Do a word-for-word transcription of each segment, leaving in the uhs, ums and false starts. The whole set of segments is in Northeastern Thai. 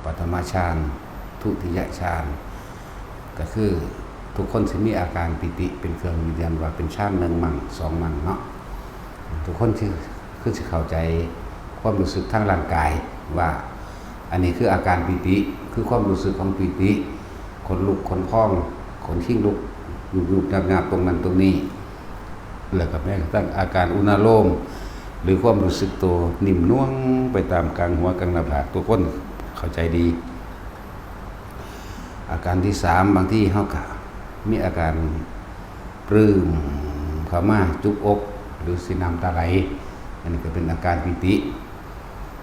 ปฐมฌาน ทุติยฌาน ก็คือทุกคนสิมีอาการปีติเป็นเครื่องยืนยันว่าเป็นฌานหนึ่งมั่งสองมั่งเนาะ ทุกคนที่คือสิเข้าใจความรู้สึกทางร่างกายว่า อันนี้คืออาการปีติ คือความรู้สึกของปีติ ขนลุกขนพอง ขนคิงลุกยุบๆหยาบๆตรงนั้นตรงนี้ แล้วก็แม้กระทั่งอาการอุณาโลม หรือความรู้สึกตัวนิ่มนวลไปตามกลางหัวกลางหน้าผาก ทุกคนเข้าใจดี อาการที่สาม บางทีเขาก็มีอาการปลื้มเข้ามาจุกอก หรือสิน้ำตาไหล อันนี้ก็เป็นอาการปีติ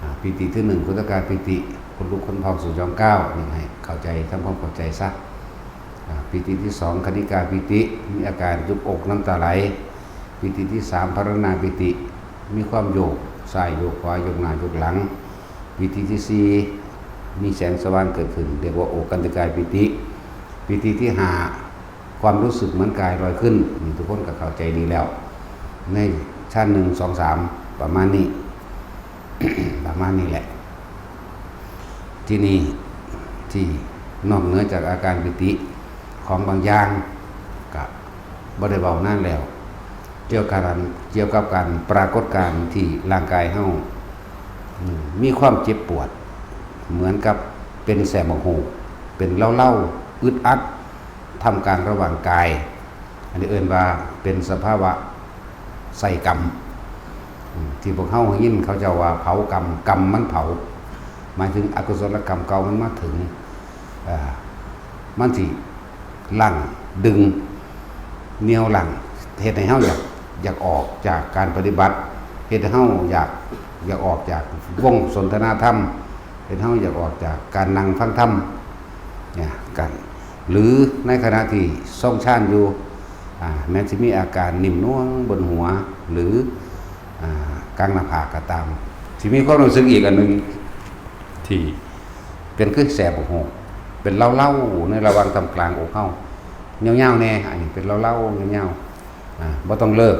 อ่าปีติที่หนึ่ง คณิกาปีติ ขนลุกขนพองสู่จองก้าว นี่ให้เข้าใจ ทำความเข้าใจซะ อ่าปีติที่สอง คณิกาปีติ มีอาการจุกอกน้ำตาไหล ปีติที่สาม พรรณนาปีติ มีความโยกซ้ายโยกขวา โยกหน้าโยกหลัง ปีติที่สี่ มีแสงสว่างเกิดขึ้น เรียกว่าโอกันติกาปีติ ปีติที่ห้า ความรู้สึกเหมือนกายลอยขึ้น นี่ทุกคนก็เข้าใจดีแล้ว ในฌานหนึ่งสองสาม ประมาณนี้ ประมาณนี้แหละ ที่นี่ที่นอกเหนือจากอาการปีติของบางอย่าง ก็บ่ได้เว้านานแล้ว เกี่ยวกับการ เกี่ยวกับการปรากฏการณ์ที่ร่างกายเฮา อืม มีความเจ็บปวด เหมือนกับเป็นแสบหมกหู เป็นเล่าๆอึดอัด ท่ามกลางระหว่างกาย อันนี้เอิ้นว่าเป็นสภาวะไส้กรรม อืม ที่พวกเฮายินเขาเจ้าว่าเผากรรม กรรมมันเผา หมายถึงอกุศลกรรมเก่ามันมาถึง อ่า มันสิรั้งดึง เหนี่ยวรั้ง เฮ็ดให้เฮาอยาก อยากออกจากการปฏิบัติ เฮ็ดให้เฮาอยาก อยากออกจากวงสนทนาธรรม เฮ็ดให้เฮาอยากออกจากการนั่งฟังธรรม เนี่ย กัน หรือในขณะที่ทรงฌานอยู่ อ่า แม้สิมีอาการนิ่มนวลบนหัว หรือ อ่า กลางหน้าผากก็ตาม สิมีความรู้สึกอีกอันหนึ่ง ที่เป็นคือแสบหก เป็นเล่าๆในระหว่างตำกลางอกเฮา ยาวๆแน่ อันนี้เป็นเล่าๆยาวๆ อ่า บ่ต้องเลิก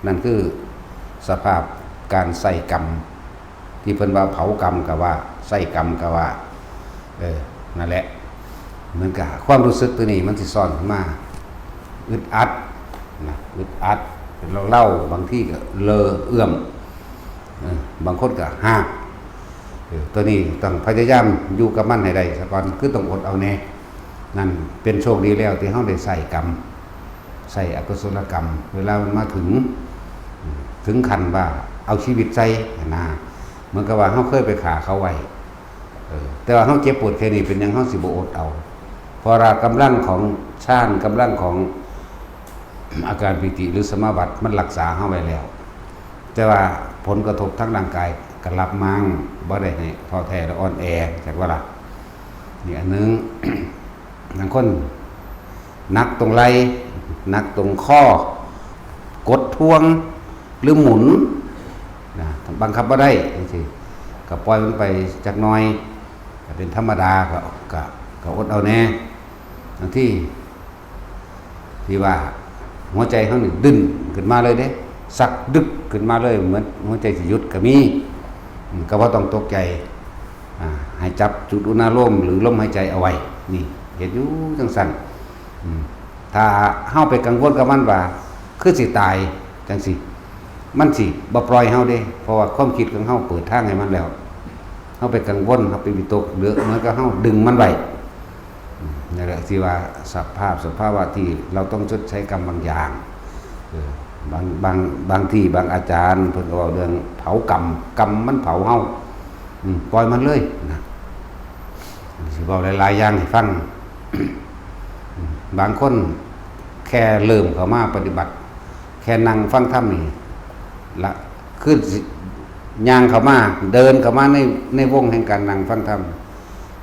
นั่นคือสภาพการไส้กรรม ที่เพิ่นว่าเผากรรมก็ว่า ไส้กรรมก็ว่า เออ นั่นแหละ เหมือนกับความรู้สึกตัวนี้มันสิซ้อนขึ้นมา อึดอัดนะ อึดอัด เป็นเล่าๆ บางทีก็เลอะเอื้อม เออ บางคนก็ฮาก เออ ตัวนี้ต้องพยายามอยู่กับมันให้ได้ซะก่อน คือต้องอดเอาแน่ นั่นเป็นโชคดีแล้วที่เฮาได้ไส้กรรม ไส้อกุศลกรรม เวลามันมาถึง ถึงขั้นว่าเอาชีวิตใส่นะ เหมือนกับว่าเฮาเคยไปฆ่าเขาไว้ เออ แต่ว่าเฮาเจ็บปวดแค่นี้ เป็นหยังเฮาสิบ่อดเอา เพราะว่ากำลังของฌาน กำลังของอาการปีติหรือสมาบัติมันรักษาเฮาไว้แล้ว แต่ว่าผลกระทบทางร่างกายก็รับมา บ่ได้ให้ท้อแท้และอ่อนแอ จักว่าล่ะ นี่อันหนึ่ง บางคนหนักตรงไหล่ หนักตรงคอ กดทวง หรือหมุน นะ บังคับบ่ได้จังซี้ ก็ปล่อยมันไปจักหน่อย ก็เป็นธรรมดา ก็ ก็ ก็อดเอาแน่ บางที ที่ว่าหัวใจเฮานี่ดึนขึ้นมาเลยเด้ สักดึกขึ้นมาเลย เหมือนหัวใจสิหยุดก็มี อืม ก็บ่ต้องตกใจ อ่า ให้จับจุดอุณาโลมหรือลมหายใจเอาไว้ นี่ เฮ็ดอยู่จังซั่น อืม ถ้าเฮาไปกังวลกับมันว่า คือสิตายจังซี้ มันสิบ่ปล่อยเฮาเด้ เพราะว่าความคิดของเฮาเปิดทางให้มันแล้ว เฮาไปกังวล เฮาไปวิตก เหมือนกับเฮาดึงมันไว้ อืม นั่นแหละที่ว่าสภาพ สภาวะที่เราต้องชดใช้กรรมบางอย่าง เออ บาง บาง บางที่บางอาจารย์เพิ่นก็เว้าเรื่องเผากรรม กรรมมันเผาเฮา อืม ปล่อยมันเลยนะ สิเว้าหลายๆอย่างให้ฟัง อืม บางคนแค่เริ่มเข้ามาปฏิบัติ แค่นั่งฟังธรรมนี่ละ คือสิย่างเข้ามา เดินเข้ามาใน ในวงแห่งการนั่งฟังธรรม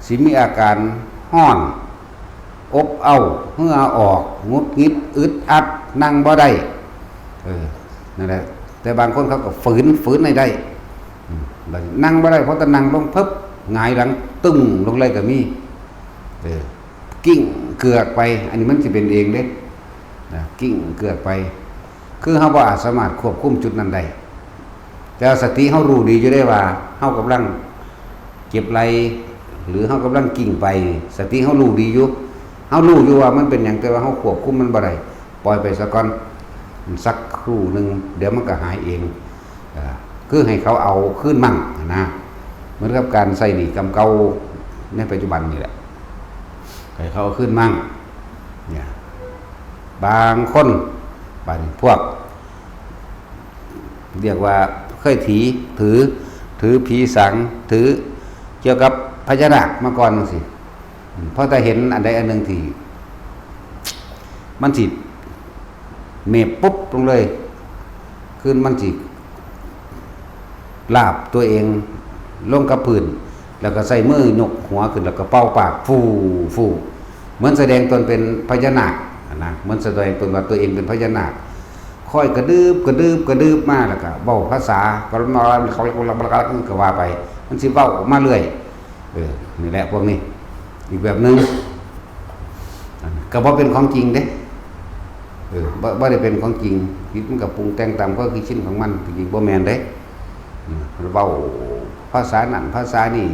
สิมีอาการฮ้อน อบอ้าว เหงื่อออก หงุดหงิด อึดอัด นั่งบ่ได้ เออ นั่นแหละ แต่บางคนเขาก็ฝืน ฝืนให้ได้ อืม บัดนี้นั่งบ่ได้ เพราะถ้านั่งลงปุ๊บ หงายหลังตึ้งลงเลยก็มี เออ กิ้งเกือกไป อันนี้มันสิเป็นเองเด้ นะ กิ้งเกือกไป คือเฮาบ่อาจสามารถควบคุมจุดนั้นได้ แต่สติเฮารู้ดีอยู่ได้ว่า เฮากำลังเจ็บไหล่ หรือเฮากำลังกลิ้งไป สติเฮารู้ดีอยู่ เฮารู้อยู่ว่ามันเป็นหยัง แต่ว่าเฮาควบคุมมันบ่ได้ ปล่อยไปซะก่อน สักครู่หนึ่ง เดี๋ยวมันก็หายเอง อ่า คือให้เขาเอาคืนมั่งนะ เหมือนกับการใช้หนี้กรรมเก่าในปัจจุบันนี่แหละ ให้เขาเอาคืนมั่ง เนี่ย บางคน บางพวก เรียกว่าเคยถี ถือ ถือผีสาง ถือเกี่ยวกับพญานาคมาก่อนจังซี้ อืม พอแต่เห็นอันใดอันหนึ่งที่ มันสิเมบปุ๊บลงเลย คือมันสิลาบตัวเองลงกับพื้น แล้วก็ใช้มือยกหัวขึ้น แล้วก็เป่าปาก ฟู่ ฟู่ เหมือนแสดงตนเป็นพญานาคอะนะ เหมือนแสดงตนว่าตัวเองเป็นพญานาค ค่อยกระดืบ กระดืบ กระดืบมา แล้วก็เว้าภาษา ก็ว่าไป มันสิเว้าออกมาเรื่อย เออ นี่แหละพวกนี้ อีกแบบหนึ่ง ก็บ่เป็นของจริงเด้ เออ บ่ บ่ได้เป็นของจริง จิตมันก็ปรุงแต่งตามความเคยชินของมัน จริงๆบ่แม่นเด้ อืม เว้าภาษานั่นภาษานี่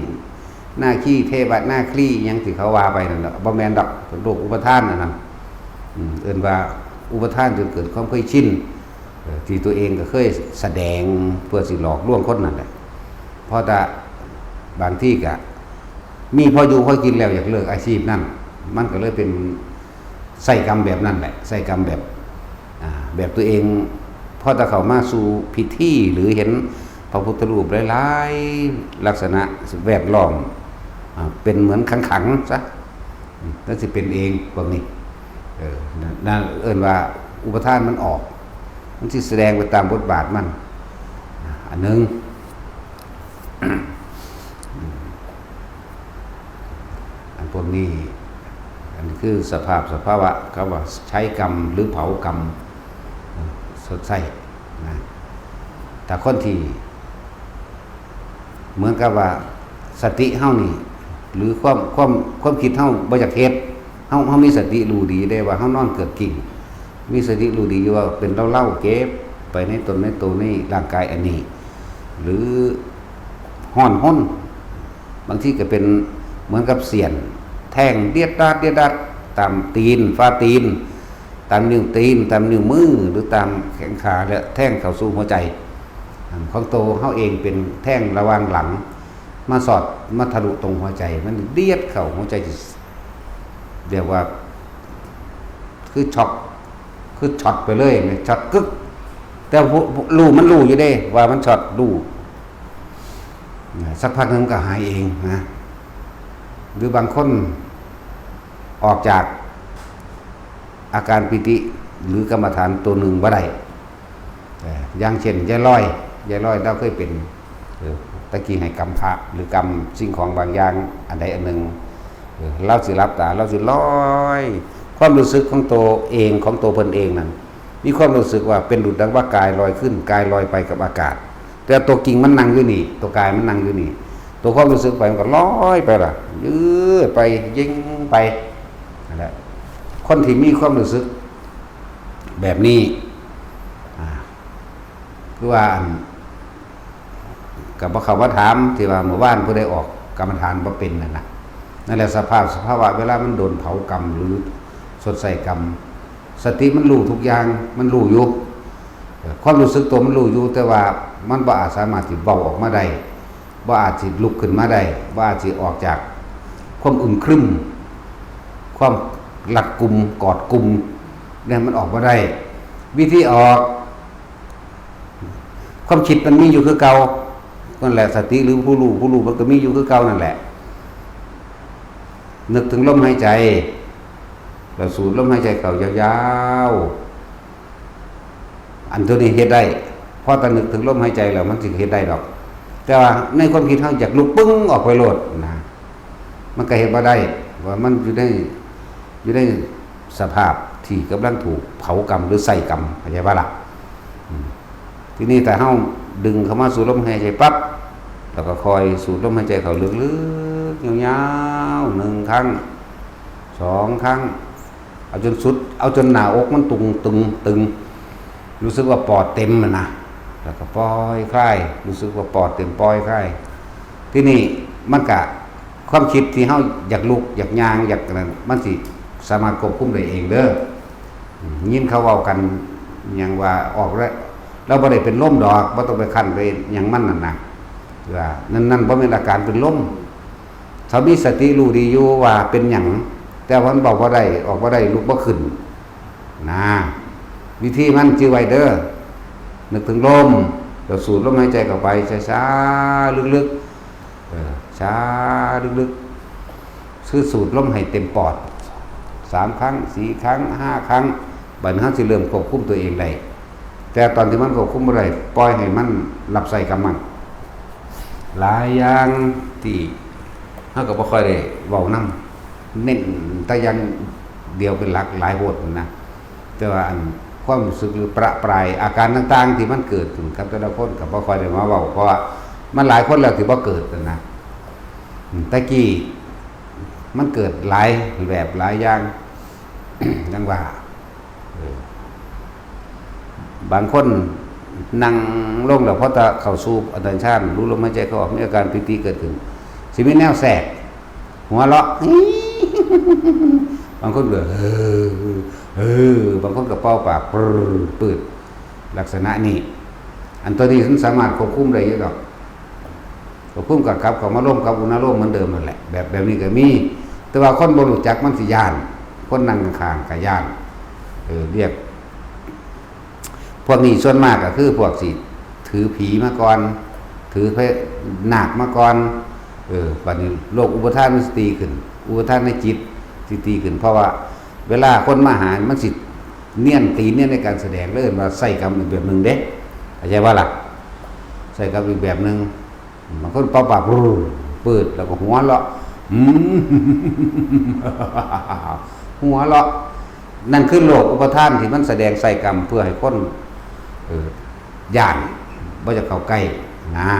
นาคีเทวะนาคลีหยังที่เขาว่าไปนั่นแหละ บ่แม่นดอก เป็นโรคอุปาทานอันนั้น อืม เอิ้นว่าอุปาทานจนเกิดความเคยชิน เอ่อ ที่ตัวเองก็เคยแสดงเพื่อสิหลอกลวงคนนั่นแหละ เพราะแต่บางทีก็มีพออยู่พอกินแล้วอยากเลิกอาชีพนั่น มันก็เลยเป็นไส้กรรมแบบนั่นแหละ ไส้กรรมแบบ อ่า แบบตัวเอง พอแต่เข้ามาสู่พิธีหรือเห็นพระพุทธรูปหลายๆลักษณะแวดล้อม อ่า เป็นเหมือนขังๆซะ อืม นั่นสิเป็นเองพวกนี้ เออ นั่น นั่นเอิ้นว่าอุปาทานมันออก มันสิแสดงไปตามบทบาทมัน อ่า อันหนึ่ง อันพวกนี้ อันนี้คือสภาพสภาวะ คำว่าใช้กรรมหรือเผากรรม เออ สดใสนะ แต่คนที่ เหมือนกับว่าสติเฮานี่ หรือความ ความ ความคิดเฮาบ่อยากเฮ็ด เฮา เฮามีสติรู้ดีเด้ว่าเฮานอนเกือกกิ้ง มีสติรู้ดีอยู่ว่าเป็นเล่าๆ เก็บไปในตนในตัวในร่างกายอันนี้ หรือฮ้อนฮน บางทีก็เป็นเหมือนกับเสี้ยน แทงเดียดดาดเดียดดาด ตามตีน ฝ่าตีน ตามนิ้วตีน ตามนิ้วมือ หรือตามแขนขา และแทงเข้าสู่หัวใจ อันของโตเฮาเองเป็นแทงระหว่างหลัง มาสอด มาทะลุตรงหัวใจ มันเดียดเข้าหัวใจ เรียกว่า คือช็อก คือช็อตไปเลย ช็อตกึก แต่ผู้ ผู้ รู้ มันรู้อยู่เด้ ว่ามันช็อต รู้ สักพักหนึ่งมันก็หายเองนะ หรือบางคนออกจากอาการปีติ หรือกรรมฐานตัวหนึ่งบ่ได้ เอ่อ อย่างเช่น ยายลอย ยายลอยลาวเคยเป็น เออ ตะกี้ให้กำพระ หรือกำสิ่งของบางอย่าง อันใดอันหนึ่ง เออ ลาวสิหลับตา ลาวสิลอย ความรู้สึกของโตเอง ของโตเพิ่นเองนั่น มีความรู้สึกว่าเป็นดุจดังว่ากายลอยขึ้น กายลอยไปกับอากาศ แต่ตัวจริงมันนั่งอยู่นี่ ตัวกายมันนั่งอยู่นี่ ตัวความรู้สึกไปมันก็ลอยไปล่ะ ยืดไป ยิงไป นั่นแหละ คนที่มีความรู้สึกแบบนี้ อ่า คือว่าอัน ก็บ่เข้ามาถาม ที่ว่าเมื่อวานผู้ใดออกกรรมฐานบ่เป็นนั่นน่ะ นั่นแหละสภาพ สภาวะเวลามันโดนเผากรรมหรือชดใช้กรรม สติมันรู้ทุกอย่าง มันรู้อยู่ เอ่อ ความรู้สึกตัวมันรู้อยู่ แต่ว่ามันบ่อาจสามารถสิเว้าออกมาได้ บ่อาจสิลุกขึ้นมาได้ บ่อาจสิออกจากความอึมครึม ความรัดกุม กอดกุม เนี่ยมันออกมาได้ วิธีออก ความคิดมันมีอยู่คือเก่า นั่นแหละ สติหรือผู้รู้ ผู้รู้มันก็มีอยู่คือเก่านั่นแหละ นึกถึงลมหายใจ แล้วสูดลมหายใจเข้ายาวๆ อันตัวนี้เฮ็ดได้ พอแต่นึกถึงลมหายใจแล้วมันสิเฮ็ดได้ดอก แต่ว่าในความคิดเฮาอยากลุกปึ้งออกไปโลดนะ มันก็เฮ็ดบ่ได้ ว่ามันอยู่ใน อยู่ในสภาพที่กำลังถูกเผากรรมหรือใช้กรรม เข้าใจบ่ล่ะ อืม ทีนี้ถ้าเฮาดึงเข้ามาสู่ลมหายใจปั๊บ แล้วก็คอยสูดลมหายใจเข้าลึกๆ ยาวๆ หนึ่งครั้ง สองครั้ง เอาจนสุด เอาจนหน้าอกมันตึง ตึง ตึง รู้สึกว่าปอดเต็มอะนะ แล้วก็ปล่อยคลาย รู้สึกว่าปอดเต็ม ปล่อยคลาย ทีนี้มันก็ค ความคิดที่เฮาอยากลุก อยากย่าง อยากนั่น มันสิสามารถควบคุมได้เองเด้อ อืม ยินเขาเว้ากันหยังว่าออกแล้ว เราบ่ได้เป็นลมดอก บ่ต้องไปคั้นไปหยังมันนั่นน่ะ ว่านั่น นั่นบ่แม่นอาการเป็นลม เขามีสติรู้ดีอยู่ว่าเป็นหยัง แต่ว่ามันเว้าบ่ได้ ออกบ่ได้ ลุกบ่ขึ้น นะ วิธีมันจื่อไว้เด้อ นึกถึงลม แล้วสูดลมหายใจเข้าไปช้าๆ ลึกๆ เออ ช้าลึกๆ คือสูดลมให้เต็มปอด สามครั้ง สี่ครั้ง ห้าครั้ง บัดนี้เราสิเริ่มควบคุมตัวเองได้ แต่ตอนที่มันควบคุมบ่ได้ ปล่อยให้มันรับใช้กรรมมัน หลายอย่างที่เราก็บ่ค่อยได้เว้านำ เน้นแต่อย่างเดียวเป็นหลัก หลายโพดนะ แต่ว่าอันความรู้สึกหรือประปรายอาการต่างๆ ที่มันเกิดขึ้นกับแต่ละคนก็บ่ค่อยได้มาเว้า เพราะว่ามันหลายคนแล้วที่บ่เกิดนั่นนะ อืม แต่กี้มันเกิดหลายแบบหลายอย่าง ดังว่า เออ บางคนนั่งลงแล้วพอจะเข้าสู่อาการฌาน รู้ลมหายใจเข้าออก มีอาการปีติเกิดขึ้น สิมีแนวแทรก หัวเราะ บางคนก็ เออ เออ บางคนก็เป่าปาก ปรือ ปืด ลักษณะนี้ อันตัวนี้มันสามารถควบคุมได้อยู่ดอก ควบคุมกับกลับเข้ามาลมกับอุณาโลมเหมือนเดิมนั่นแหละ แบบ แบบนี้ก็มี แต่ว่าคนบ่รู้จักมันสิย้าน คนนั่งข้างๆก็ย้าน เออ เรียก พวกนี้ส่วนมากก็คือพวกสิถือผีมาก่อน ถือพญานาคมาก่อน เออ บัดนี้โรคอุปาทานมันสิตีขึ้น อุปาทานในจิตสิตีขึ้น เพราะว่าเวลาคนมาหา มันสิเนียน ตีเนียนในการแสดง เลยว่าใช้กรรมอีกแบบหนึ่งเด้ เข้าใจบ่ล่ะ ใช้กรรมอีกแบบหนึ่ง บางคนเป่าปาก ปรือ ปืด แล้วก็หัวเราะ อืม หัวเราะ นั่นคือโรคอุปาทานที่มันแสดงใส่กรรมเพื่อให้คน เออ ย้าน บ่อยากเข้าใกล้นะ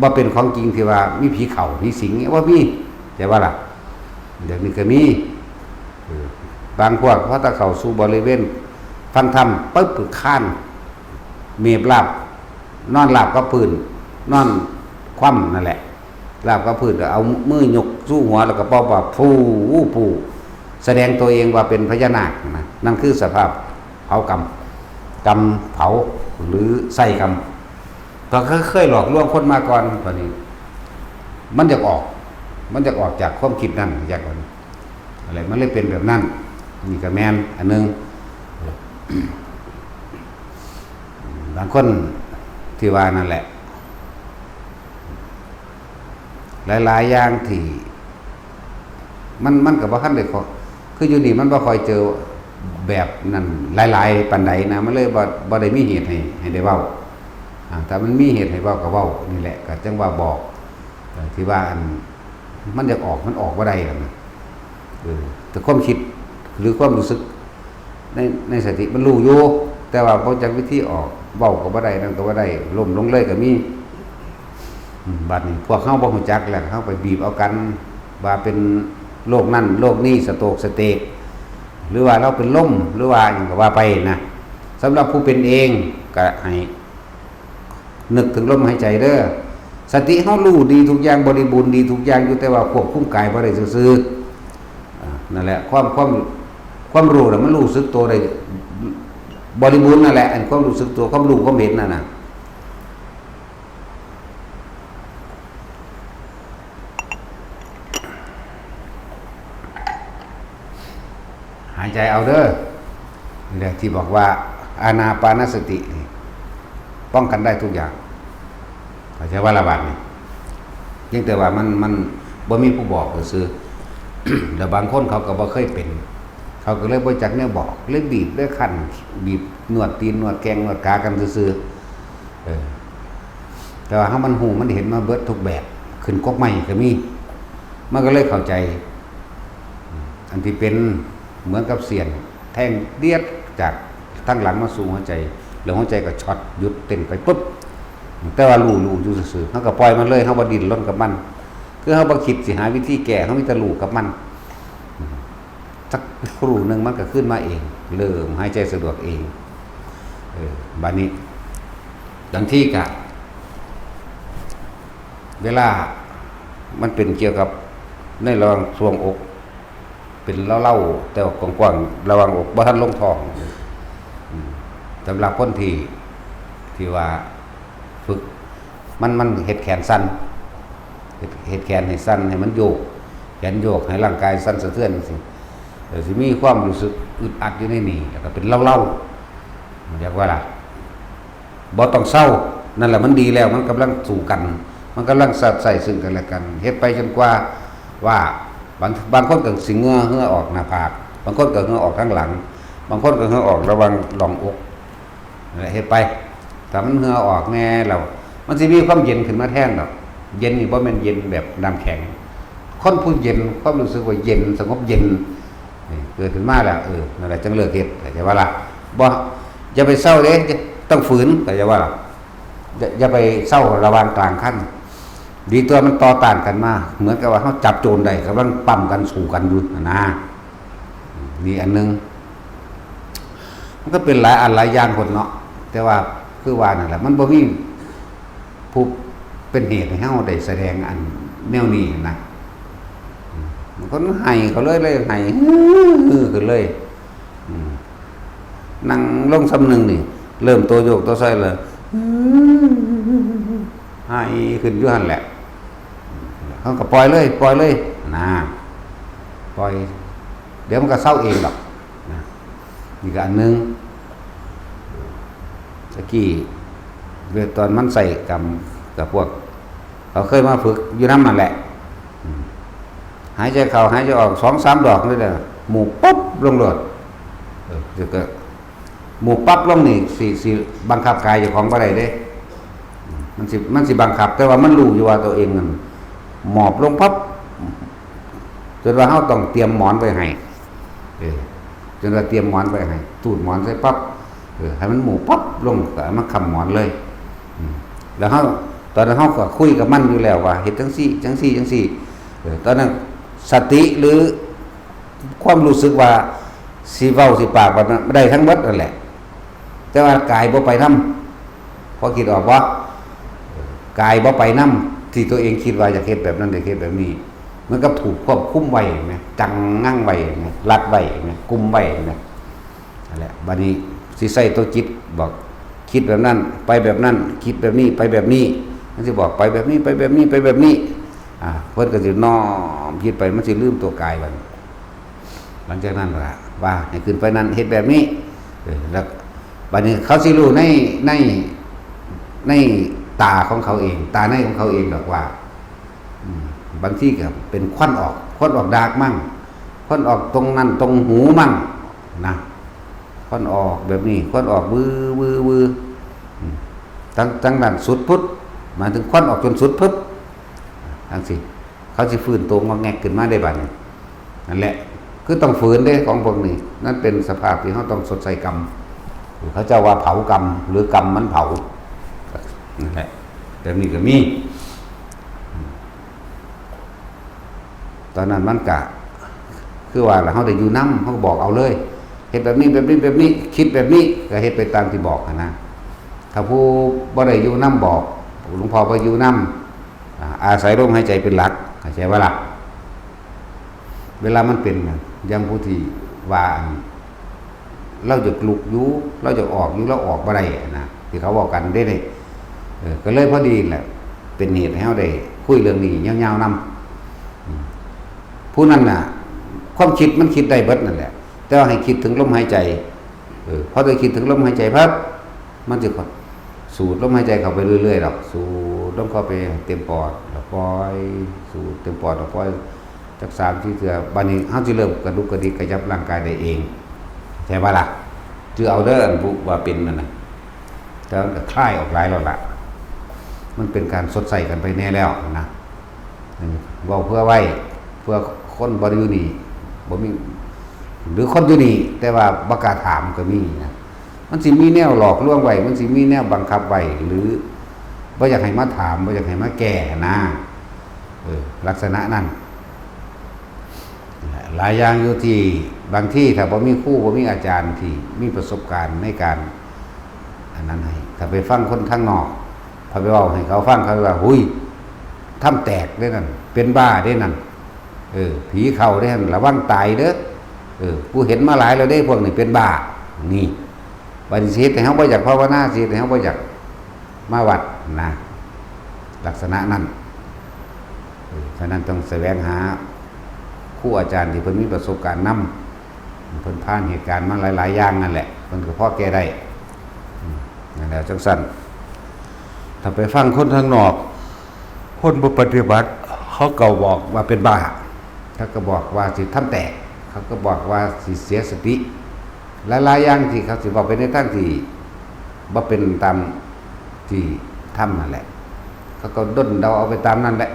บ่เป็นของจริงที่ว่ามีผีเข้าผีสิงเนี่ย บ่มี แต่ว่าล่ะ เดี๋ยวนี้ก็มี เออ บางพวกพอจะเข้าสู่บริเวณฟังธรรมปุ๊บ ก็คาน เมบราบ นอนราบกับพื้น นอนคว่ำนั่นแหละ ราบกับพื้น ก็เอามือยกสู่หัว แล้วก็เป่าปาก ฟู่ ฟู่ แสดงตัวเองว่าเป็นพญานาคนะ นั่นคือสภาพเผากรรม กรรมเผา หรือใช้กรรม ก็เคย เคยหลอกลวงคนมาก่อน ตอนนี้ มันอยากออก มันอยากออกจากความคิดนั้น อยาก อะไร มันเลยเป็นแบบนั้น นี่ก็แม่นอันหนึ่ง บางคนที่ว่านั่นแหละ หลายๆอย่างที่ มัน มันก็บ่ทันได้ขอ คืออยู่นี่มันบ่ค่อยเจอแบบนั้นหลายๆปานใดนะ มันเลยบ่ บ่ได้มีเหตุให้ ให้ได้เว้า อ่า ถ้ามันมีเหตุให้เว้าก็เว้า นี่แหละ ก็จั่งว่าบอก เอ่อ ที่ว่าอัน มันอยากออก มันออกบ่ได้นั่นน่ะ เออ แต่ความคิดหรือความรู้สึกใน ในสติมันรู้อยู่ แต่ว่าบ่จักวิธีออก เว้าก็บ่ได้ นั่นก็บ่ได้ ล้มลงเลยก็มี อืม บัดนี้พวกเฮาบ่รู้จักแล้ว เฮาไปบีบเอากัน ว่าเป็นโรคนั่นโรคนี้ สโตรกสเตก หรือว่าเราเป็นลม หรือว่าหยังก็ว่าไปนะ สำหรับผู้เป็นเองก็ให้ นึกถึงลมหายใจเด้อ สติเฮารู้ดีทุกอย่าง บริบูรณ์ดีทุกอย่างอยู่ แต่ว่าควบคุมกายบ่ได้ซื่อๆ อ่า นั่นแหละ ความ ความ ความรู้น่ะมันรู้สึกตัวได้บริบูรณ์นั่นแหละ อันความรู้สึกตัว ความรู้ ความเห็นนั่นน่ะ หายใจเอาเด้อ นี่แหละที่บอกว่าอานาปานสตินี่ป้องกันได้ทุกอย่าง เข้าใจว่าละบาดนี่ เพียงแต่ว่ามัน มันบ่มีผู้บอกซื่อๆ แล้วบางคนเขาก็บ่เคยเป็น เขาก็เลยบ่จักแนวบอก เลยบีบ เลยคั้น บีบนวดตีน นวดแข้ง นวดขากันซื่อๆ เออ แต่ว่าเฮามันฮู้มันเห็นมาเบิดทุกแบบ ขึ้นกกไม้ก็มี มันก็เลยเข้าใจ อันที่เป็นเหมือนกับเสี้ยนแทงเดียดจากทางหลังมาสู่หัวใจ แล้วหัวใจก็ช็อตหยุดเต้นไปปุ๊บ แต่ว่ารู้ รู้อยู่ซื่อๆ เฮาก็ปล่อยมันเลย เฮาบ่ดิ้นรนกับมัน คือเฮาบ่คิดสิหาวิธีแก้ เฮามีแต่รู้กับมัน สักครู่หนึ่งมันก็คืนมาเอง เริ่มหายใจสะดวกเอง เออ บัดนี้ บางทีก็ เวลา มันเป็นเกี่ยวกับในระหว่างช่วงอก เป็นเล่าๆแต่ว่ากว้างๆระหว่างอกบ่ทันลงท้อง อืม สำหรับคนที่ ที่ว่าฝึก มัน มันเฮ็ดแขนสั่น เฮ็ด เฮ็ดแขนให้สั่น ให้มันโยก แขนโยก ให้ร่างกายสั่นสะเทือนจังซี้ เออ สิมีความรู้สึกอึดอัดอยู่ในนี่ แล้วก็เป็นเล่าๆ เรียกว่าล่ะ บ่ต้องเซา นั่นแหละมันดีแล้ว มันกำลังสู้กัน มันกำลังซัดใส่ซึ่งกันและกัน เฮ็ดไปจนกว่า ว่า บาง บางคนก็สิเหงื่อ เหงื่อออกหน้าผาก บางคนก็เหงื่อออกทางหลัง บางคนก็เหงื่อออกระหว่างร่องอก นั่นแหละ เฮ็ดไป ถ้ามันเหงื่อออกแน่แล้ว มันสิมีความเย็นขึ้นมาแทนดอก เย็นนี่บ่แม่นเย็นแบบน้ำแข็ง คนผู้เย็น ความรู้สึกว่าเย็น สงบเย็น นี่เกิดขึ้นมาแล้ว เออ นั่นแหละจังเลิกเฮ็ด เข้าใจบ่ล่ะ บ่ อย่าไปเซาเด้ ต้องฝืน เข้าใจบ่ล่ะ อย่า อย่าไปเซาระหว่างกลางคัน ดีตัวมันต่อต้านกันมา เหมือนกับว่าเฮาจับโจรได้ กำลังปั๊มกัน สู้กันอยู่นั่นนะ นี่อันหนึ่ง มันก็เป็นหลายอันหลายอย่างพุ้นเนาะ แต่ว่าคือว่านั่นแหละ มันบ่มีผู้เป็นเหตุให้เฮาได้แสดงอันแนวนี้นะ อืม บางคนไห้เขาเลย เลยไห้ ฮือ ขึ้นเลย อืม นั่งลงส่ำหนึ่งนี่ เริ่มตัวโยกตัวไซเลย ไห้ขึ้นอยู่หั่นแหละ เฮาก็ปล่อยเลย ปล่อยเลย นะ ปล่อย เดี๋ยวมันก็เซาเองดอก นะ นี่ก็อันหนึ่ง ตะกี้ เวลาตอนมันใส่กำกับพวก เขาเคยมาฝึกอยู่นำนั่นแหละ อืม หายใจเข้า หายใจออก สองสามดอกนี่แหละ หมู่ปั๊บลงโลด เออ แล้วก็ หมู่ปั๊บลงนี่ สิ สิบังคับกายเจ้าของบ่ได้เด้ มันสิ มันสิบังคับ แต่ว่ามันรู้อยู่ว่าตัวเองนั่นหมอบลงปั๊บ จนว่าเฮาต้องเตรียมหมอนไว้ให้ เออ จนว่าเตรียมหมอนไว้ให้ ตูดหมอนใส่ปั๊บ เออ ให้มันหมู่ปั๊บลง ก็เอามาค้ำหมอนเลย อืม แล้วเฮา ตอนนั้นเฮาก็คุยกับมันอยู่แล้วว่า เฮ็ดจังซี่ จังซี่ จังซี่ เออ ตอนนั้นสติหรือความรู้สึกว่าสิเว้าสิปากแบบนั้น ได้ทั้งหมดนั่นแหละ แต่ว่ากายบ่ไปนำ พอคิดออกบ่ กายบ่ไปนำ ที่ตัวเองคิดว่าอยากเฮ็ดแบบนั้น อยากเฮ็ดแบบนี้ เหมือนกับถูกควบคุมไว้แหม จังงั่งไว้แหม รัดไว้แหม กุมไว้แหม นั่นแหละ บัดนี้สิใส่ตัวจิตบอก คิดแบบนั้น ไปแบบนั้น คิดแบบนี้ ไปแบบนี้ มันสิบอก ไปแบบนี้ ไปแบบนี้ ไปแบบนี้ อ่า เพิ่นก็สิน้อมจิตไป มันสิลืมตัวกายบัดนี้ หลังจากนั้นล่ะ ว่าให้ขึ้นไปนั่น เฮ็ดแบบนี้ เออ แล้วบัดนี้เขาสิรู้ใน ใน ในตาของเขาเอง ตาในของเขาเองดอกว่า อืม บางทีก็เป็นควันออก ควันออกดากมั่ง ควันออกตรงนั้นตรงหูมั่ง นะ ควันออกแบบนี้ ควันออกวือ วือ วือ อืม ทั้ง ทั้งนั้นสุดพุด หมายถึงควันออกจนสุดพุด จังซี้ เขาสิฟื้นตัวงอกแงกขึ้นมาได้บัดนี้ นั่นแหละ คือต้องฝืนเด้ของพวกนี้ นั่นเป็นสภาพที่เราต้องชดใช้กรรม เขาเจ้าว่าเผากรรม หรือกรรมมันเผา นั่นแหละ แบบนี้ก็มี ตอนนั้นมันกะ คือว่าล่ะ เราได้อยู่นำ เราก็บอกเอาเลย เฮ็ดแบบนี้ แบบนี้ แบบนี้ คิดแบบนี้ ก็เฮ็ดไปตามที่บอกหั้นนะ ถ้าผู้บ่ได้อยู่นำบอก หลวงพ่อบ่อยู่นำ อ่า อาศัยลมหายใจเป็นหลัก เข้าใจบ่ล่ะ เวลามันเป็นน่ะ อย่างผู้ที่ว่าอัน เราอยากลุกอยู่ เราอยากออกอยู่ เราออกบ่ได้นะ ที่เขาเว้ากันเด้นี่ เออ ก็เลยพอดีแหละ เป็นเหตุให้เราได้คุยเรื่องนี้ยาวๆนำ อืม ผู้นั้นน่ะ ความคิดมันคิดได้เบิดนั่นแหละ แต่ว่าให้คิดถึงลมหายใจ เออ พอได้คิดถึงลมหายใจปั๊บ มันสิสูดลมหายใจเข้าไปเรื่อยๆดอก สูดลมเข้าไปให้เต็มปอด แล้วปล่อย สูดเต็มปอด แล้วปล่อย จักสามสี่เทื่อ บัดนี้เราสิเริ่มกระดุกกระดิกขยับร่างกายได้เอง ใช่ปะล่ะ คือเอาเด้อ อันผู้ว่าเป็นนั่นน่ะ แต่มันก็คลายออกหลายแล้วล่ะ มันเป็นการชดใช้กันไปแน่แล้วนะ เว้าเพื่อไว้ เพื่อคนบ่อยู่นี่ บ่มี หรือคนอยู่นี่ แต่ว่าบ่กล้าถามก็มีนะ มันสิมีแนวหลอกลวงไว้ มันสิมีแนวบังคับไว้ หรือบ่อยากให้มาถาม บ่อยากให้มาแก้นะ เออ ลักษณะนั้น หลายอย่างอยู่ที่บางทีถ้าบ่มีครู บ่มีอาจารย์ที่มีประสบการณ์ในการ อันนั้นให้ ถ้าไปฟังคนทางนอก พอไปเว้าให้เขาฟัง เขาว่า "หุย ถ้ำแตกเด้นั่น เป็นบ้าเด้นั่น เออ ผีเข้าเด้นั่น ระวังตายเด้อ เออ ผู้เห็นมาหลายแล้วเด้ พวกนี้เป็นบ้า นี่ บัดนี้สิเฮ็ดให้เฮาบ่อยากภาวนา สิเฮ็ดให้เฮาบ่อยากมาวัดนะ ลักษณะนั้น เออ ฉะนั้นต้องแสวงหาครูอาจารย์ที่เพิ่นมีประสบการณ์นำ เพิ่นผ่านเหตุการณ์มาหลายๆอย่างนั่นแหละ เพิ่นก็พอแก้ได้ อืม นั่นแหละจั่งซั้น ถ้าไปฟังคนทางนอก คนบ่ปฏิบัติ เขาก็บอกว่าเป็นบ้า เขาก็บอกว่าสิทำแตก เขาก็บอกว่าสิเสียสติ หลายๆอย่างที่เขาสิบอกไปในทางที่บ่เป็นตามที่ทำนั่นแหละ เขาก็ด้นเดาเอาไปตามนั่นแหละ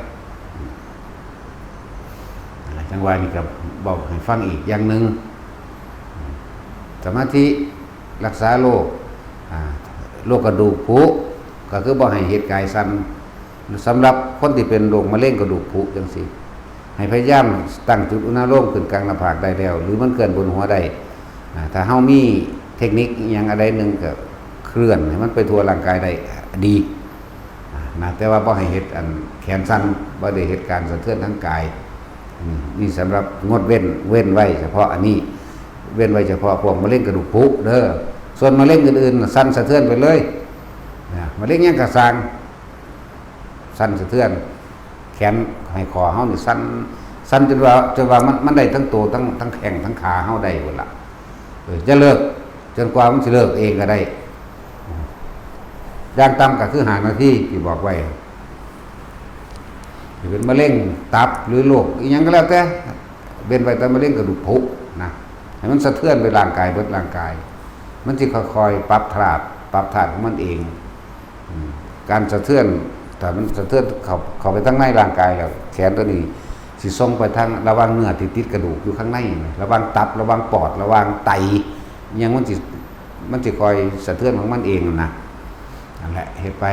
จั่งว่านี่ก็บอกให้ฟังอีกอย่างหนึ่ง สมาธิรักษาโรค อ่า โรคกระดูกผุ ก็คือบ่ให้เฮ็ดกายสั่น สำหรับคนที่เป็นโรคมะเร็งกระดูกผุจั่งซี้ ให้พยายามตั้งจุดอุณาโลมขึ้นกลางหน้าผากได้แล้ว หรือมันเคลื่อนบนหัวได้ อ่า ถ้าเฮามีเทคนิคอิหยังอันใดหนึ่งก็เคลื่อนให้มันไปทั่วร่างกายได้ดี อ่า นะ แต่ว่าบ่ให้เฮ็ดอันแขนสั่น บ่ได้เฮ็ดการสะเทือนทางกาย อืม นี่สำหรับงดเว้น เว้นไว้เฉพาะอันนี้ เว้นไว้เฉพาะพวกมะเร็งกระดูกผุเด้อ ส่วนมะเร็งอื่นๆน่ะสั่นสะเทือนไปเลย นะ มะเร็งหยังก็ซ่าง สั่นสะเทือน แขนให้ข้อเฮานี่สั่น สั่นจนว่า จนว่ามัน มันได้ทั้งตัว ทั้ง ทั้งแข้ง ทั้งขาเฮาได้พุ้นล่ะ เออ จะเลิก จนกว่ามันสิเลิกเองก็ได้ อย่างต่ำก็คือห้านาทีที่บอกไว้ สิเป็นมะเร็งตับหรือโรคอิหยังก็แล้วแต่ เว้นไว้แต่มะเร็งกระดูกผุนะ ให้มันสะเทือนไปร่างกายเบิดร่างกาย มันสิค่อยๆปรับธาตุ ปรับธาตุของมันเอง อืม การสะเทือน ถ้ามันสะเทือนเข้า เข้าไปทางในร่างกายแล้ว แขนตัวนี้สิส่งไปทางระหว่างเนื้อที่ติดกระดูกอยู่ข้างในนะ ระหว่างตับ ระหว่างปอด ระหว่างไต อิหยังมันสิ มันสิคอยสะเทือนของมันเองนะ นั่นแหละ เฮ็ดไป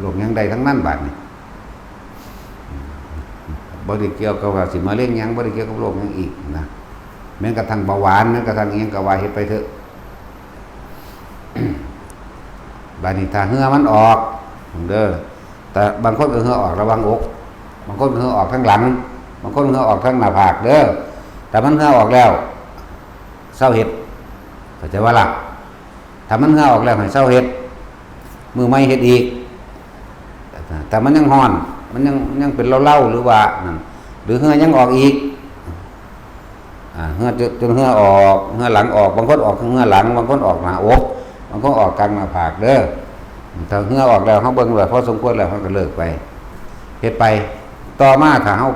โรคหยังได้ทั้งนั้นบาดนี้ อืม บ่ได้เกี่ยวกับว่าสิมะเร็งหยัง บ่ได้เกี่ยวกับโรคหยังอีกนะ แม้กระทั่งเบาหวาน แม้กระทั่งอิหยังก็ว่าเฮ็ดไปเถอะ บาดนี้ถ้าเหงื่อมันออกเด้อ แต่บางคนก็เหงื่อออกระหว่างอก บางคนก็เหงื่อออกทางหลัง บางคนเหงื่อออกทางหน้าผากเด้อ แต่มันเหงื่อออกแล้ว เซาเฮ็ด เข้าใจบ่ล่ะ ถ้ามันเหงื่อออกแล้วให้เซาเฮ็ด มื้อใหม่เฮ็ดอีก ถ้ามันยังร้อน มันยัง ยังเป็นเหล้าๆ หรือว่านั่น หรือเหงื่อยังออกอีก อ่า เหงื่อจน จนเหงื่อออก เหงื่อหลังออก บางคนออกเหงื่อหลัง บางคนออกหน้าอก บางคนออกกลางหน้าผากเด้อ ถ้าเหงื่อออกแล้ว เฮาเบิ่งแล้วพอสมควรแล้ว เฮาก็เลิกไป เฮ็ดไป ต่อมาถ้าเฮา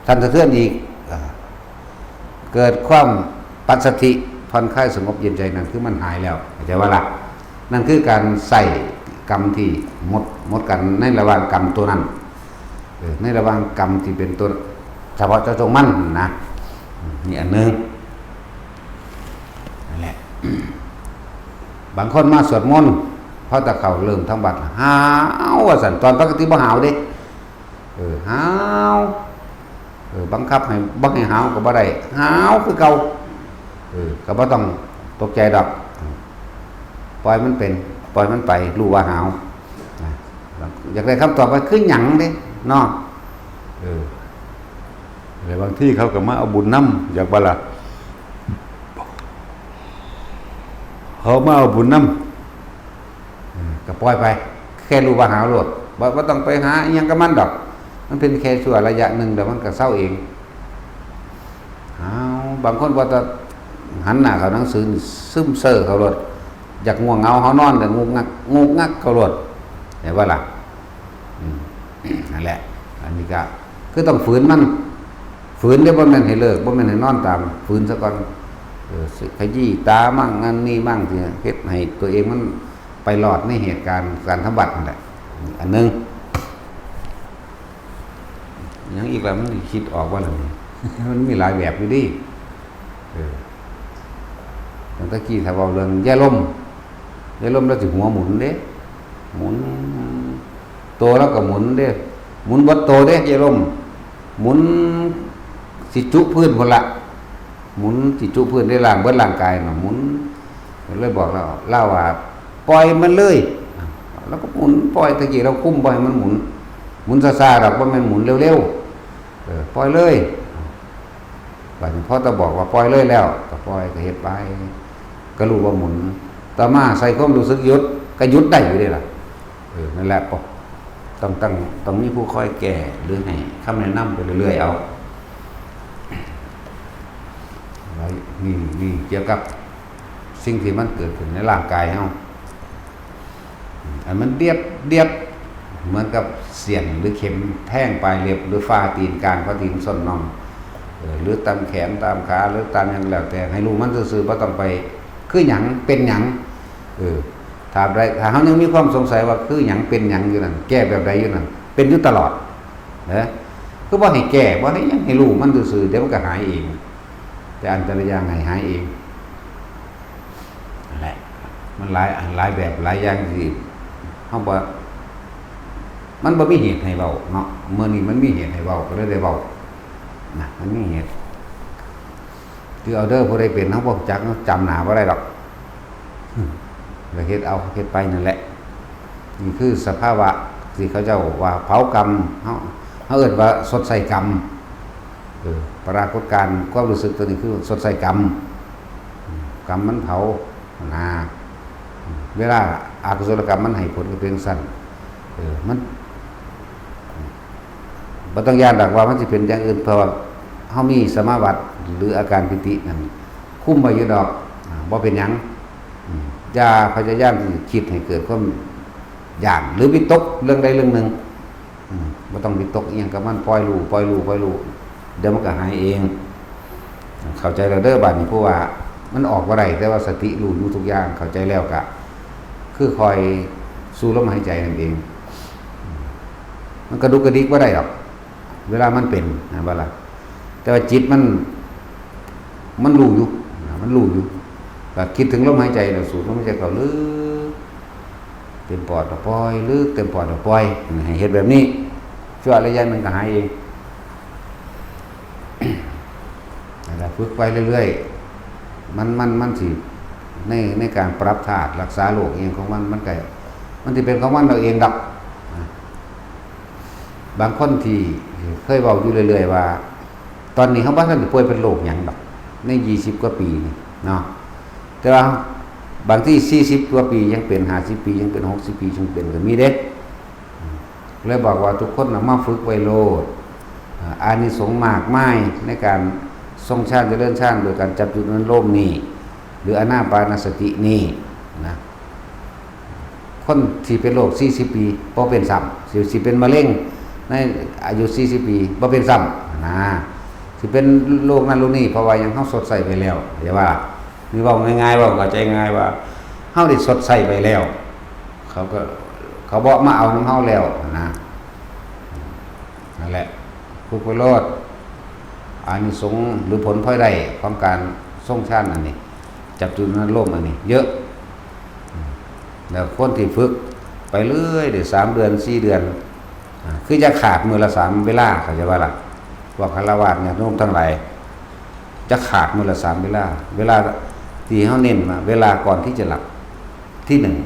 สั่นสะเทือนอีก อ่า เกิดความปัสสัทธิ ผ่อนคลายสงบเย็นใจ นั่นคือมันหายแล้ว เข้าใจบ่ล่ะ นั่นคือการใส่กรรมที่หมด หมดกันในระหว่างกรรมตัวนั้น เออ ในระหว่างกรรมที่เป็นตัวเฉพาะเจาะจงมันนะ นี่อันหนึ่ง นั่นแหละ บางคนมาสวดมนต์ พอจะเข้าเริ่มทำวัตร หาวว่าซั่น ตอนปกติบ่หาวเด้ เออ หาว เออ บังคับให้ บ่ให้หาวก็บ่ได้ หาวคือเก่า เออ ก็บ่ต้องตกใจดอก ปล่อยมันเป็น ปล่อยมันไป รู้ว่าหาว นะ อยากได้คำตอบว่าคือหยังเด้ เนาะ เออ แล้วบางทีเขาก็มาเอาบุญนำ อยากบ่ล่ะ เขามาเอาบุญนำ เออ ก็ปล่อยไป แค่รู้ว่าหาวโลด บ่ บ่ต้องไปหาอิหยังกับมันดอก มันเป็นแค่ชั่วระยะหนึ่ง เดี๋ยวมันก็เซาเอง หาว บางคนว่าแต่หันหน้าเข้าหนังสือนี่ ซึมเซอเข้าโลด อยากง่วงเหงาหาวนอนก็งุกงัก งุกงักเข้าโลด เห็นบ่ล่ะ อืม นั่นแหละ อันนี้ก็คือต้องฝืนมัน ฝืนเด้อ บ่แม่นให้เลิก บ่แม่นให้นอนตาม ฝืนซะก่อน เออ สิขยี้ตามั่ง นั่นนี่มั่ง ที่เฮ็ดให้ตัวเองมันไปรอดในเหตุการณ์การทำวัตรนั่นแหละ อันหนึ่ง หยังอีกล่ะ มันคิดออกบ่ล่ะนี่ มันมีหลายแบบอยู่เด้ เออ ตั้งแต่กี้ถ้าเว้าเรื่องยาลม ยาลมลาวสิหัวหมุนเด้ หมุน โตลาวก็หมุนเด้ หมุนเบิดโตเด้ ยาลม หมุนสิจุพื้นพุ้นละ หมุนสิจุพื้นได้ ล้างเบิดร่างกายน่ะ หมุน เลยบอกลาว ลาวว่า "ปล่อยมันเลย" ลาวก็หมุนปล่อย ตะกี้ลาวคุมบ่ให้มันหมุน หมุนช้าๆดอก บ่แม่นหมุนเร็วๆ เออ ปล่อยเลย บัดนี้พอตาบอกว่าปล่อยเลยแล้ว ก็ปล่อย ก็เฮ็ดไป ก็รู้ว่าหมุน ต่อมาใส่ความรู้สึกหยุด ก็หยุดได้อยู่เด้ล่ะ เออ นั่นแหละ ปอ ต้อง ต้อง ต้องมีผู้คอยแก้ หรือให้คำแนะนำไปเรื่อยๆ เอา แล้วนี่ นี่เกี่ยวกับสิ่งที่มันเกิดขึ้นในร่างกายเฮา อันมันเดียดเดียด เหมือนกับเสี้ยนหรือเข็มแทงปลายเล็บ หรือฝ่าตีนกลาง ฝ่าตีนส้นน่อง เออ หรือตามแขนตามขา หรือตามหยังแล้วแต่ ให้รู้มันซื่อๆ บ่ต้องไป คือหยัง เป็นหยัง เออ ถ้าใด ถ้าเฮายังมีความสงสัยว่าคือหยัง เป็นหยังอยู่นั่น แก้แบบใดอยู่นั่น เป็นอยู่ตลอด นะ คือบ่ให้แก้ บ่ให้หยัง ให้รู้มันซื่อๆ เดี๋ยวมันก็หายเอง แต่อันแต่ละอย่างให้หายเอง นั่นแหละ มันหลายอันหลายแบบหลายอย่างที่เฮาบ่ มันบ่มีเหตุให้เว้าเนาะ มื้อนี้มันมีเหตุให้เว้า ก็เลยได้เว้า นะ มันมีเหตุ ถือเอาเด้อ ผู้ใดเป็น เฮาบ่รู้จัก จำหน้าบ่ได้ดอก อืม แล้วเฮ็ดเอา เฮ็ดไปนั่นแหละ นี่คือสภาวะที่เขาเจ้าว่าเผากรรม เฮา เฮาเอิ้นว่าชดใช้กรรม เออ ปรากฏการณ์ความรู้สึกตัวนี้คือชดใช้กรรม อืม กรรมมันเผา นะ อืม เวลาอกุศลกรรมมันให้ผลก็เป็นจั่งซั้น เออ มัน บ่ต้องย้านดอกว่ามันสิเป็นอย่างอื่น เพราะว่าเฮามีสมาบัติ หรืออาการปีตินั่นคุมไว้อยู่ดอก อ่า บ่เป็นหยัง อืม อย่าพยายามที่คิดให้เกิดความย้าน หรือวิตกเรื่องใดเรื่องหนึ่ง อืม บ่ต้องวิตกอิหยังกับมัน ปล่อยรู้ ปล่อยรู้ ปล่อยรู้ เดี๋ยวมันก็หายเอง เข้าใจแล้วเด้อ บัดนี้ เพราะว่ามันออกบ่ได้ แต่ว่าสติรู้อยู่ทุกอย่าง เข้าใจแล้วก็คือคอยสูดลมหายใจนั่นเอง มันกระดุกกระดิกบ่ได้ดอก เวลามันเป็น นะบ่ล่ะ แต่ว่าจิตมัน มันรู้อยู่ นะ มันรู้อยู่ ก็คิดถึงลมหายใจแล้ว สูดลมหายใจเข้าลึก เต็มปอดก็ปล่อย ลึก เต็มปอดก็ปล่อย ให้เฮ็ดแบบนี้ ชั่วระยะหนึ่งก็หายเอง นั่นแหละ ฝึกไปเรื่อยๆ มัน มัน มันสิ ใน ในการปรับธาตุ รักษาโรคอิหยังของมัน มันก็ มันสิเป็นของมันเอาเองดอก นะ บางคนที่เคยเว้าอยู่เรื่อยๆว่า ตอนนี้เฮาบ่ทันได้ป่วยเป็นโรคหยังดอก ในยี่สิบกว่าปีนี่เนาะ แต่ว่าบางทีสี่สิบกว่าปียังเป็น ห้าสิบปียังเป็น หกสิบปียังเป็นก็มีเด้ เลยบอกว่าทุกคนน่ะมาฝึกไว้โลด อ่า อานิสงส์มากมายในการทรงฌานเจริญฌานโดยการจับจุดอนุโลมนี่ หรืออานาปานสตินี่นะ คนที่เป็นโรคสี่สิบปีบ่เป็นซ้ำ สิ สิเป็นมะเร็งในอายุสี่สิบปีบ่เป็นซ้ำนะ สิเป็นโรคนั้นโรคนี้ เพราะว่าหยัง เฮาชดใช้ไปแล้ว อย่าว่า นี่เว้าง่ายๆ เว้าเข้าใจง่ายว่า เฮาได้ชดใช้ไปแล้ว เขาก็ เขาบ่มาเอานำเฮาแล้วนะ นั่นแหละ ทุกข์ไปโลด อานิสงส์หรือผลพลอยได้ของการทรงฌานอันนี้ จับจุดอนุโลมอันนี้ เยอะ แล้วคนที่ฝึกไปเรื่อย ได้สามเดือน สี่เดือน อ่า คือจะขาดมื้อละสามเวลา เข้าใจบ่ล่ะ พวกฆราวาสญาติโยมทั้งหลาย จะขาดมื้อละสามเวลา เวลาที่เฮาเน้นมา เวลาก่อนที่จะหลับ ที่หนึ่ง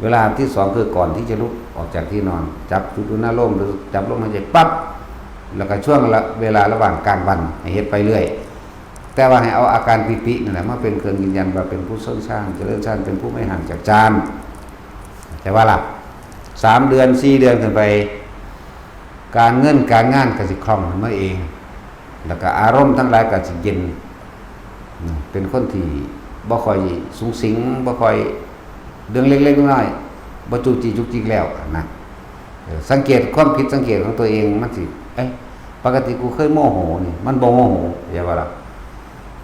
เวลาที่สองคือก่อนที่จะลุกออกจากที่นอน จับจุดอุณาโลมหรือจับลมหายใจปั๊บ แล้วก็ช่วงละ เวลาระหว่างกลางวันให้เฮ็ดไปเรื่อย แต่ว่าให้เอาอาการปีตินั่นแหละมาเป็นเครื่องยืนยันว่าเป็นผู้ทรงฌาน เจริญฌาน เป็นผู้ไม่ห่างจากฌาน แต่ว่าล่ะ สามเดือน สี่เดือนขึ้นไป การเงินการงานก็สิคล่องขึ้นมาเอง แล้วก็อารมณ์ทั้งหลายก็สิเย็น อืม เป็นคนที่บ่ค่อยสุงสิง บ่ค่อยเรื่องเล็กๆน้อยๆ บ่จุกจิกจุกจิกแล้วนะ เออ สังเกตความผิดสังเกตของตัวเอง มันสิ เอ๊ะ ปกติกูเคยโมโหนี่ มันบ่โมโห เข้าใจบ่ล่ะ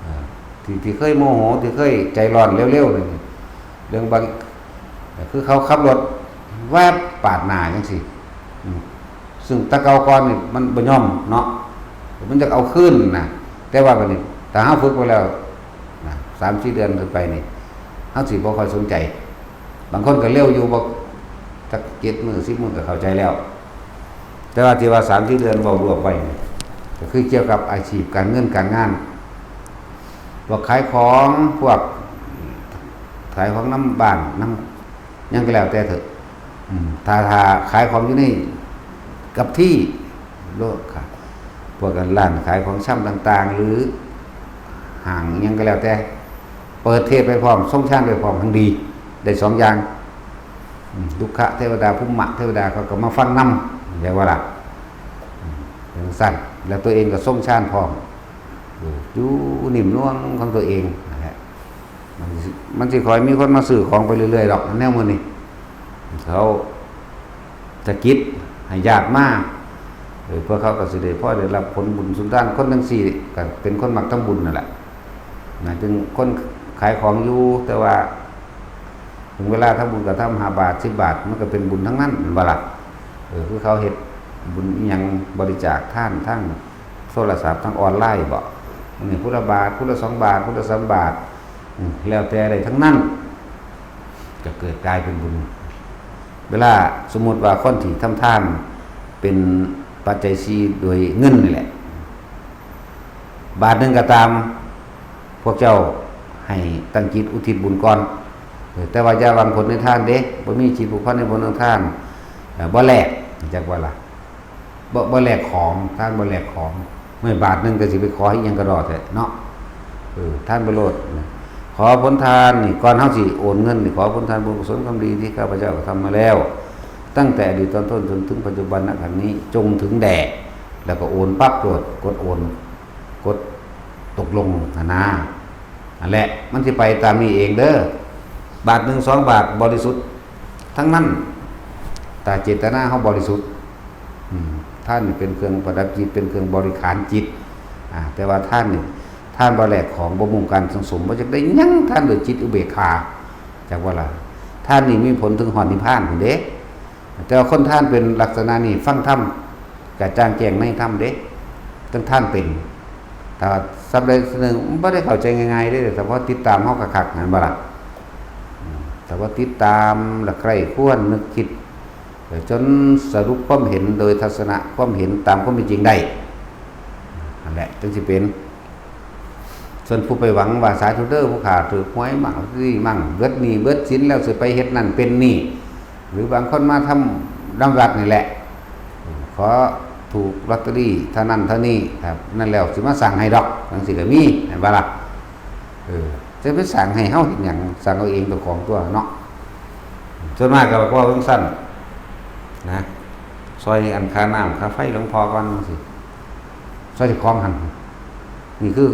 เออ ที่ ที่เคยโมโห ที่เคยใจร้อนเร็วๆนี่ เรื่องบาง คือเขาขับรถแวบปาดหน้าจังซี้ อืม ซึ่งแต่เก่าก่อนนี่มันบ่ยอมเนาะ มันจะเอาคืนนะ แต่ว่าบัดนี้ ถ้าเฮาฝึกไปแล้วนะ สามสี่เดือนขึ้นไปนี่ เฮาสิบ่ค่อยสนใจ บางคนก็เร็วอยู่ บ่ จักเจ็ดมื้อ สิบมื้อก็เข้าใจแล้ว แต่ว่าที่ว่าสามสี่เดือนเว้ารวบไว้นี่ ก็คือเกี่ยวกับอาชีพการเงินการงาน พวกขายของ พวกขายของนำบ้าน นำหยังก็แล้วแต่เถอะ อืม ถ้า ถ้าขายของอยู่ใน กับที่โลกค่ะ พวกร้านขายของชำต่างๆ หรือห้างอิหยังก็แล้วแต่ เปิดเทศน์ไปพร้อม ทรงฌานไปพร้อม ทั้งดี ได้สองอย่าง อืม รุกขเทวดา ภูมิเทวดาเขาก็มาฟังนำ เรียกว่าล่ะ อืม เป็นสั้น แล้วตัวเองก็ทรงฌานพร้อม อยู่ อยู่นิ่มนวลของตัวเองนั่นแหละ มันสิ มันสิคอยมีคนมาซื้อของไปเรื่อยๆ ดอก แนวมื้อนี้ เขาสะกิดให้ญาติมา เออ เพื่อเขาก็สิได้พอได้รับผลบุญสุนทาน คนจั่งซี้ก็เป็นคนมักทำบุญนั่นแหละ หมายถึงคนขายของอยู่ แต่ว่าถึงเวลาทำบุญก็ทำห้าบาท สิบบาท มันก็เป็นบุญทั้งนั้น แม่นบ่ล่ะ เออ คือเขาเฮ็ดบุญอิหยัง บริจาคทานทางโทรศัพท์ ทางออนไลน์บ่ มื้อนี้ผู้ละบาท ผู้ละสองบาท ผู้ละสามบาท อืม แล้วแต่ได้ทั้งนั้น ก็เกิดกลายเป็นบุญ เวลาสมมุติว่าคนที่ทำทานเป็นปัจจัยสี่โดยเงินนี่แหละ บาทหนึ่งก็ตาม พวกเจ้าให้ตั้งจิตอุทิศบุญก่อน เออ แต่ว่าอย่าหวังผลในทานเด้ บ่มีจิตผูกพันในผลของทาน เอ่อ บ่แลก จักว่าล่ะ บ่ บ่แลกของ ทานบ่แลกของ ไม่บาทหนึ่งก็สิไปขออีหยังกะดอแท้เนาะ เออ ทานบ่โลด ขอผลทานนี่ ก่อนเฮาสิโอนเงินนี่ ขอผลทานบุญกุศลความดีที่ข้าพเจ้ากระทำมาแล้ว ตั้งแต่อดีตตอนต้นจนถึงปัจจุบัน ณ ขณะนี้ จงถึงแด่ แล้วก็โอนปั๊บโลด กดโอน กดตกลงหั้นนะ นั่นแหละ มันสิไปตามนี้เองเด้อ บาทหนึ่งสองบาทบริสุทธิ์ทั้งนั้น ถ้าเจตนาเฮาบริสุทธิ์ อืม ทานนี่เป็นเครื่องประดับจิต เป็นเครื่องบริขารจิต อ่า แต่ว่าทานนี่ ทานบ่แลกของ บ่มุ่งการสั่งสม บ่อยากได้หยัง ทานด้วยจิตอุเบกขา จักว่าล่ะ ทานนี่มีผลถึงฮอดนิพพานพู้นเด้ แต่ว่าคนทานเป็นลักษณะนี้ ฟังธรรม กะจ่างแจ้งในธรรมเด้ จั่งทานเป็น ถ้าว่าส่ำใดส่ำหนึ่ง มันบ่ได้เข้าใจง่ายๆเด้ แต่ว่าติดตามเฮาคักๆ แม่นบ่ล่ะ อืม แต่ว่าติดตาม และใคร่ครวญนึกคิด เอ่อ จนสรุปความเห็นโดยทัศนะความเห็นตามความเป็นจริงได้ นั่นแหละ จั่งสิเป็น ส่วนผู้ไปหวังว่า "สาธุเด้อ ผู้ข้าถืกหวยมั่ง ลอตเตอรี่มั่ง เบิดหนี้เบิดสินแล้วสิไปเฮ็ดนั่นเป็นนี่" หรือบางคนมาทำนำวัดนี่แหละ "ขอถูกลอตเตอรี่เท่านั้นเท่านี้ครับ นั่นแล้วสิมาสั่งให้ดอก" จั่งซี้ก็มี แม่นบ่ล่ะ เออ จะไปสั่งให้เฮาเฮ็ดหยัง สั่งเอาเองเจ้าของตัวเนาะ ส่วนมากก็บอกว่าจั่งซั่นนะ ซอยอันค่าน้ำค่าไฟหลวงพ่อก่อนจั่งซี้ ซอยเจ้าของหั่น นี่คือ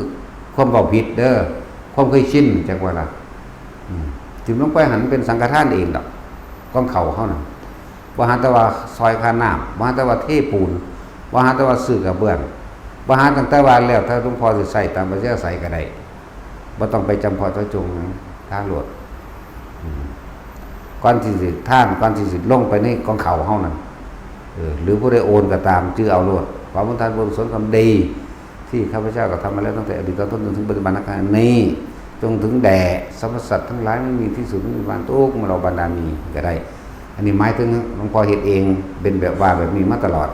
ความเว้าผิดเด้อ ความเคยชิน จักว่าล่ะ อืม ถิ่มลงไปหั่นเป็นสังฆทานเองดอก ของเขาเฮานั่น บ่หาแต่ว่าซอยค่าน้ำ บ่หาแต่ว่าเทปูน บ่หาแต่ว่าซื้อกระเบื้อง บ่หาตั้งแต่ว่าแล้ว ถ้าหลวงพ่อสิใช้ตามอัธยาศัยก็ได้ บ่ต้องไปจำเพาะเจาะจงหยัง ทานโลด อืม ก่อนที่สิทาน ก่อนที่สิลงไปในของเขาเฮานั่น เออ หรือผู้ใดโอนก็ตาม จื่อเอาโลด ขอผลทานบุญกุศลความดี ที่ข้าพเจ้ากระทำมาแล้วตั้งแต่อดีตตอนต้นจนถึงปัจจุบัน ณ ขณะนี้ จงถึงแด่สรรพสัตว์ทั้งหลาย ไม่มีที่สุด ไม่มีวันทุกข์ เมื่อเราบรรดานี้ก็ได้ อันนี้หมายถึงหลวงพ่อเฮ็ดเอง เป็นแบบว่าแบบนี้มาตลอด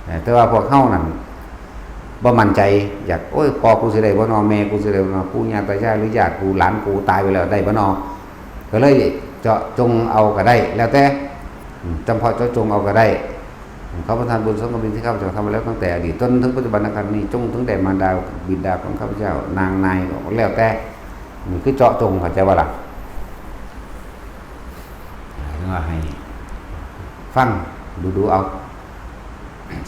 เอ่อ แต่ว่าพวกเฮานั่น บ่มั่นใจ อยาก "โอ้ย พ่อกูสิได้บ่นอ แม่กูสิได้บ่นอ ปู่ย่าตายายหรือญาติกู หลานกูตายไปแล้วได้บ่นอ" ก็เลยเจาะจงเอาก็ได้ แล้วแต่ อืม จำเพาะเจาะจงเอาก็ได้ ขอผลทานบุญกุศลความดีที่ข้าพเจ้าทำมาแล้วตั้งแต่อดีตจนถึงปัจจุบัน ณ ขณะนี้ จงถึงแด่มารดาบิดาของข้าพเจ้า นางนาย แล้วแต่ นี่คือเจาะจง เข้าใจบ่ล่ะ เรียกว่าให้ฟังดูๆเอา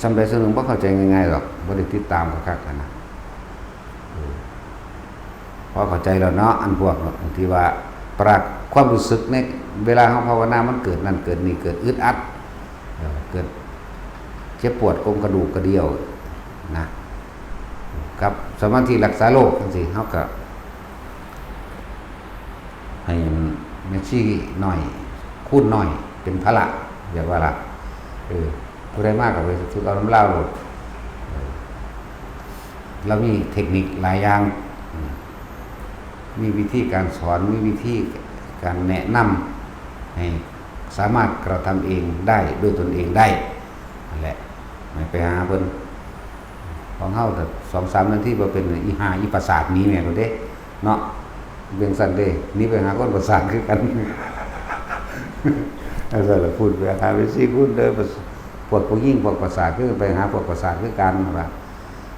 ส่ำใดส่ำหนึ่งบ่เข้าใจง่ายๆดอก บ่ได้ติดตามคักๆหั้นนะ เออ พอเข้าใจแล้วเนาะ อันพวกที่ว่าปราก ความรู้สึกในเวลาเฮาภาวนา มันเกิดนั่นเกิดนี่ เกิดอึดอัด เออ เกิดเจ็บปวดโครงกระดูกกระเดี่ยวนะ กับสมาธิรักษาโรคจั่งซี้ เฮาก็ ให้แม่ชีน้อย คูณน้อย เป็นพละ แบบว่าล่ะ เออ ผู้ใดมาก็ไปฝึกเอานำลาวโลด เออ ลาวมีเทคนิคหลายอย่าง อืม มีวิธีการสอน มีวิธีการแนะนำ ให้สามารถกระทำเองได้ด้วยตนเองได้ นั่นแหละ ให้ไปหาเพิ่น ของเฮาแต่สองสามนาทีบ่เป็น อีห่าอีประสาทหนีแม่นโลดเด้ เนาะ เป็นซั่นเด้ หนีไปหาคนประสาทคือกัน เอาซั่นล่ะ พูดไปหาแม่ชีคูณเด้อ ประส- พวกผู้หญิงพวกประสาทคือไปหาพวกประสาทคือกันว่า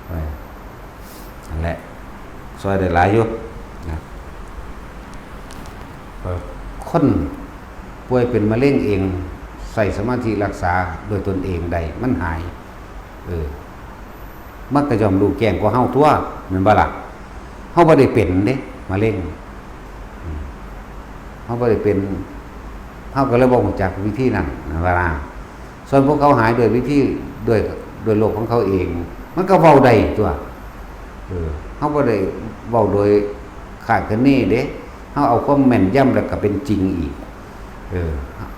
เออ นั่นแหละ ซอยได้หลายอยู่นะ เออ คนป่วยเป็นมะเร็งเอง ใส่สมาธิรักษาโดยตนเองได้ มันหาย เออ มันก็ย่อมรู้แจ้งกว่าเฮาตัว แม่นบ่ล่ะ เฮาบ่ได้เป็นเด้ มะเร็ง อืม เฮาบ่ได้เป็น เฮาก็เลยบ่รู้จักวิธีนั้นนะว่าล่ะ ส่วนพวกเขาหายโดยวิธี โดย โดยโลกของเขาเอง มันก็เว้าได้ตัว เออ เฮาบ่ได้เว้าโดยคาดคะเนเด้ เฮาเอาความแม่นยำแล้วก็เป็นจริงอีก เออ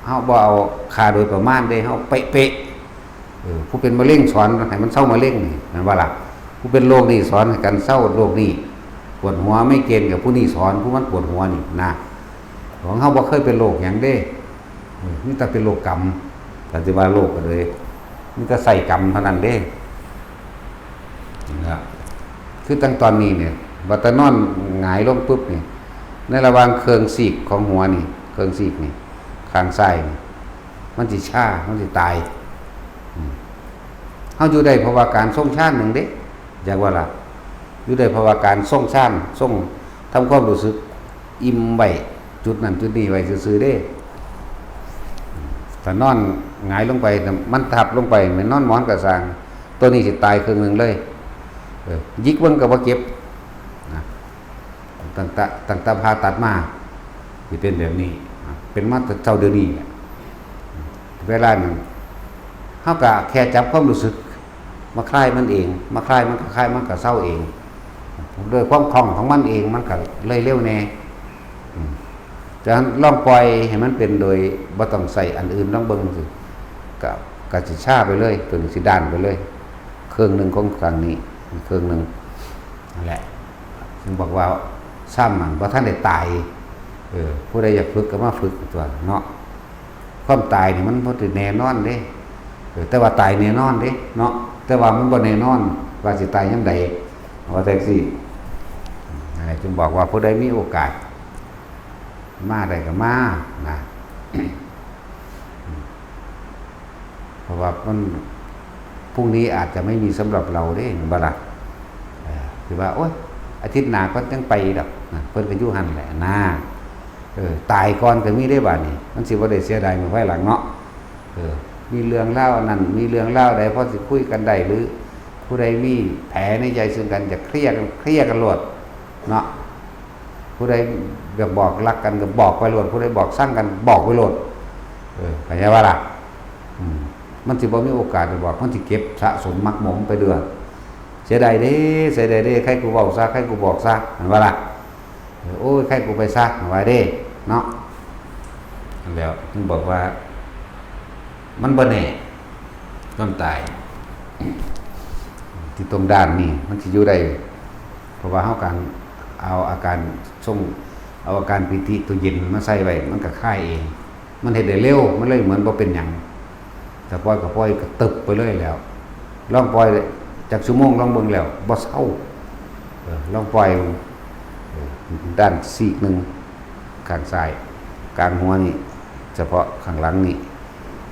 เฮาบ่เอาค่าโดยประมาณเด้ เฮาเป๊ะๆ เออ ผู้เป็นมะเร็งสอนให้มันเซามะเร็งนี่ แม่นบ่ล่ะ ผู้เป็นโรคนี่สอนให้กันเซาโรคนี่ ปวดหัวไมเกรนกับผู้นี่สอนผู้มันปวดหัวนี่นะ ของเฮาบ่เคยเป็นโรคหยังเด้ เออ มีแต่เป็นโรคกรรม แต่สิว่าโรคก็เลย มีแต่ใส่กรรมเท่านั้นเด้ นะ คือตั้งตอนนี้เนี่ย บัดแต่นอนหงายลงปุ๊บนี่ ในระหว่างเครื่องซีกของหัวนี่ เครื่องซีกนี่ ข้างซ้ายนี่ มันสิชา มันสิตาย อืม เฮาอยู่ได้เพราะว่าการทรงฌานหนึ่งเด้ จักว่าล่ะ อยู่ได้เพราะว่าการทรงฌาน ทรง ทำความรู้สึกอิ่มไว้ จุดนั้นจุดนี้ไว้ซื่อๆเด้ ถ้านอนหงายลงไป มันทับลงไป แม่นนอนหมอนกะซ่าง ตัวนี้สิตายครึ่งหนึ่งเลย เออ หยิกเบิ่งก็บ่เจ็บ นะ ตั้งแต่ ตั้งแต่ผ่าตัดมา สิเป็นแบบนี้ นะ เป็นมาแต่เท่าเดี๋ยวนี้แหละ เวลานั้น เฮาก็แค่จับความรู้สึก มาคลายมันเอง มาคลายมันก็คลาย มันก็เซาเอง โดยความคล่องของมันเอง มันก็เลยเร็วแน่ อืม จะลองปล่อยให้มันเป็นโดยบ่ต้องใส่อันอื่น ลองเบิ่งสิ ก็ ก็สิชาไปเลย ตัวนี้สิด้านไปเลย เครื่องหนึ่งของครั้งนี้ เครื่องหนึ่ง นั่นแหละ ถึงบอกว่าซ้ำมันบ่ทันได้ตาย เออ ผู้ใดอยากฝึกก็มาฝึกตัวเนาะ ความตายนี่มันบ่ได้แน่นอนเด้ เออ แต่ว่าตายแน่นอนเด้เนาะ แต่ว่ามันบ่แน่นอนว่าสิตายยามใด ว่าจั่งซี้ นั่นแหละจึงบอกว่าผู้ใดมีโอกาส มาได้ก็มา นะ เพราะว่ามัน พรุ่งนี้อาจจะไม่มีสำหรับเราเด้ แม่นบ่ล่ะ เออ สิว่า โอ๊ย อาทิตย์หน้าก็จั่งไปดอก นะ เพิ่นก็อยู่หั่นแหละ นะ เออ ตายก่อนก็มีเด้บาดนี้ มันสิบ่ได้เสียดายมื้อภายหลังเนาะ เออ มีเรื่องราวอันนั้น มีเรื่องราวใดพอสิคุยกันได้ หรือผู้ใดมีแผลในใจซึ่งกัน อยากเคลียร์กัน เคลียร์กันโลดเนาะ ผู้ใดอยากบอกรักกันก็บอกไปโลด ผู้ใดบอกชังกันบอกไปโลด เออ เข้าใจบ่ล่ะ อืม มันสิบ่มีโอกาสได้บอก มันสิเก็บสะสมหมักหมมไปเรื่อย เสียดายเด้ เสียดายเด้ ใครกูเว้าซะ ใครกูบอกซะ แม่นบ่ล่ะ เออ โอ้ย ใครกูไปซะ ว่าเด้ เนาะ นั่นแหล้ว ถึงบอกว่า มันบ่แน่ ความตาย ที่ตรงด้านนี่ มันสิอยู่ได้ เพราะว่าเฮาการเอาอาการทรง เอาอาการปีติตัวเย็นมาใส่ไว้ มันก็คลายเอง มันเฮ็ดได้เร็ว มันเลยเหมือนบ่เป็นหยัง แต่ปล่อยก็ปล่อยกระตึบไปเลยแล้ว ลองปล่อยจักชั่วโมง ลองเบิ่งแล้ว บ่เซา เออ ลองปล่อย เออ ด้านซีกหนึ่ง ข้างซ้าย กลางหัวนี่ เฉพาะข้างหลังนี่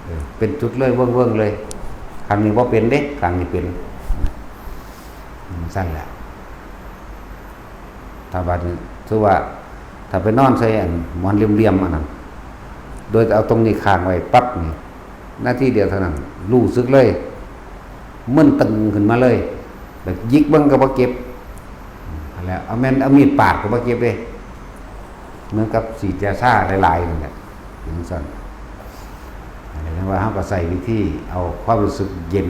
เออ เป็นจุดเลย เวิ้งๆเลย ข้างนี้บ่เป็นเด้ ข้างนี้เป็น อืม ซั่นแหละ ถ้าบาดนี้ ถือว่า ถ้าไปนอนใส่อันหมอนเหลี่ยมๆอันนั้น โดยเอาตรงนี้ค้างไว้ปั๊บนี่ นาทีเดียวเท่านั้น รู้สึกเลย มึนตึงขึ้นมาเลย แบบหยิกเบิ่งก็บ่เจ็บ นั่นแหละ เอาแม่นเอามีดปาดก็บ่เจ็บเด้ เหมือนกับฉีดยาชาหลายๆนั่นแหละ จั่งซั่น อันนี้ว่าเฮาก็ใช้วิธีเอาความรู้สึกเย็น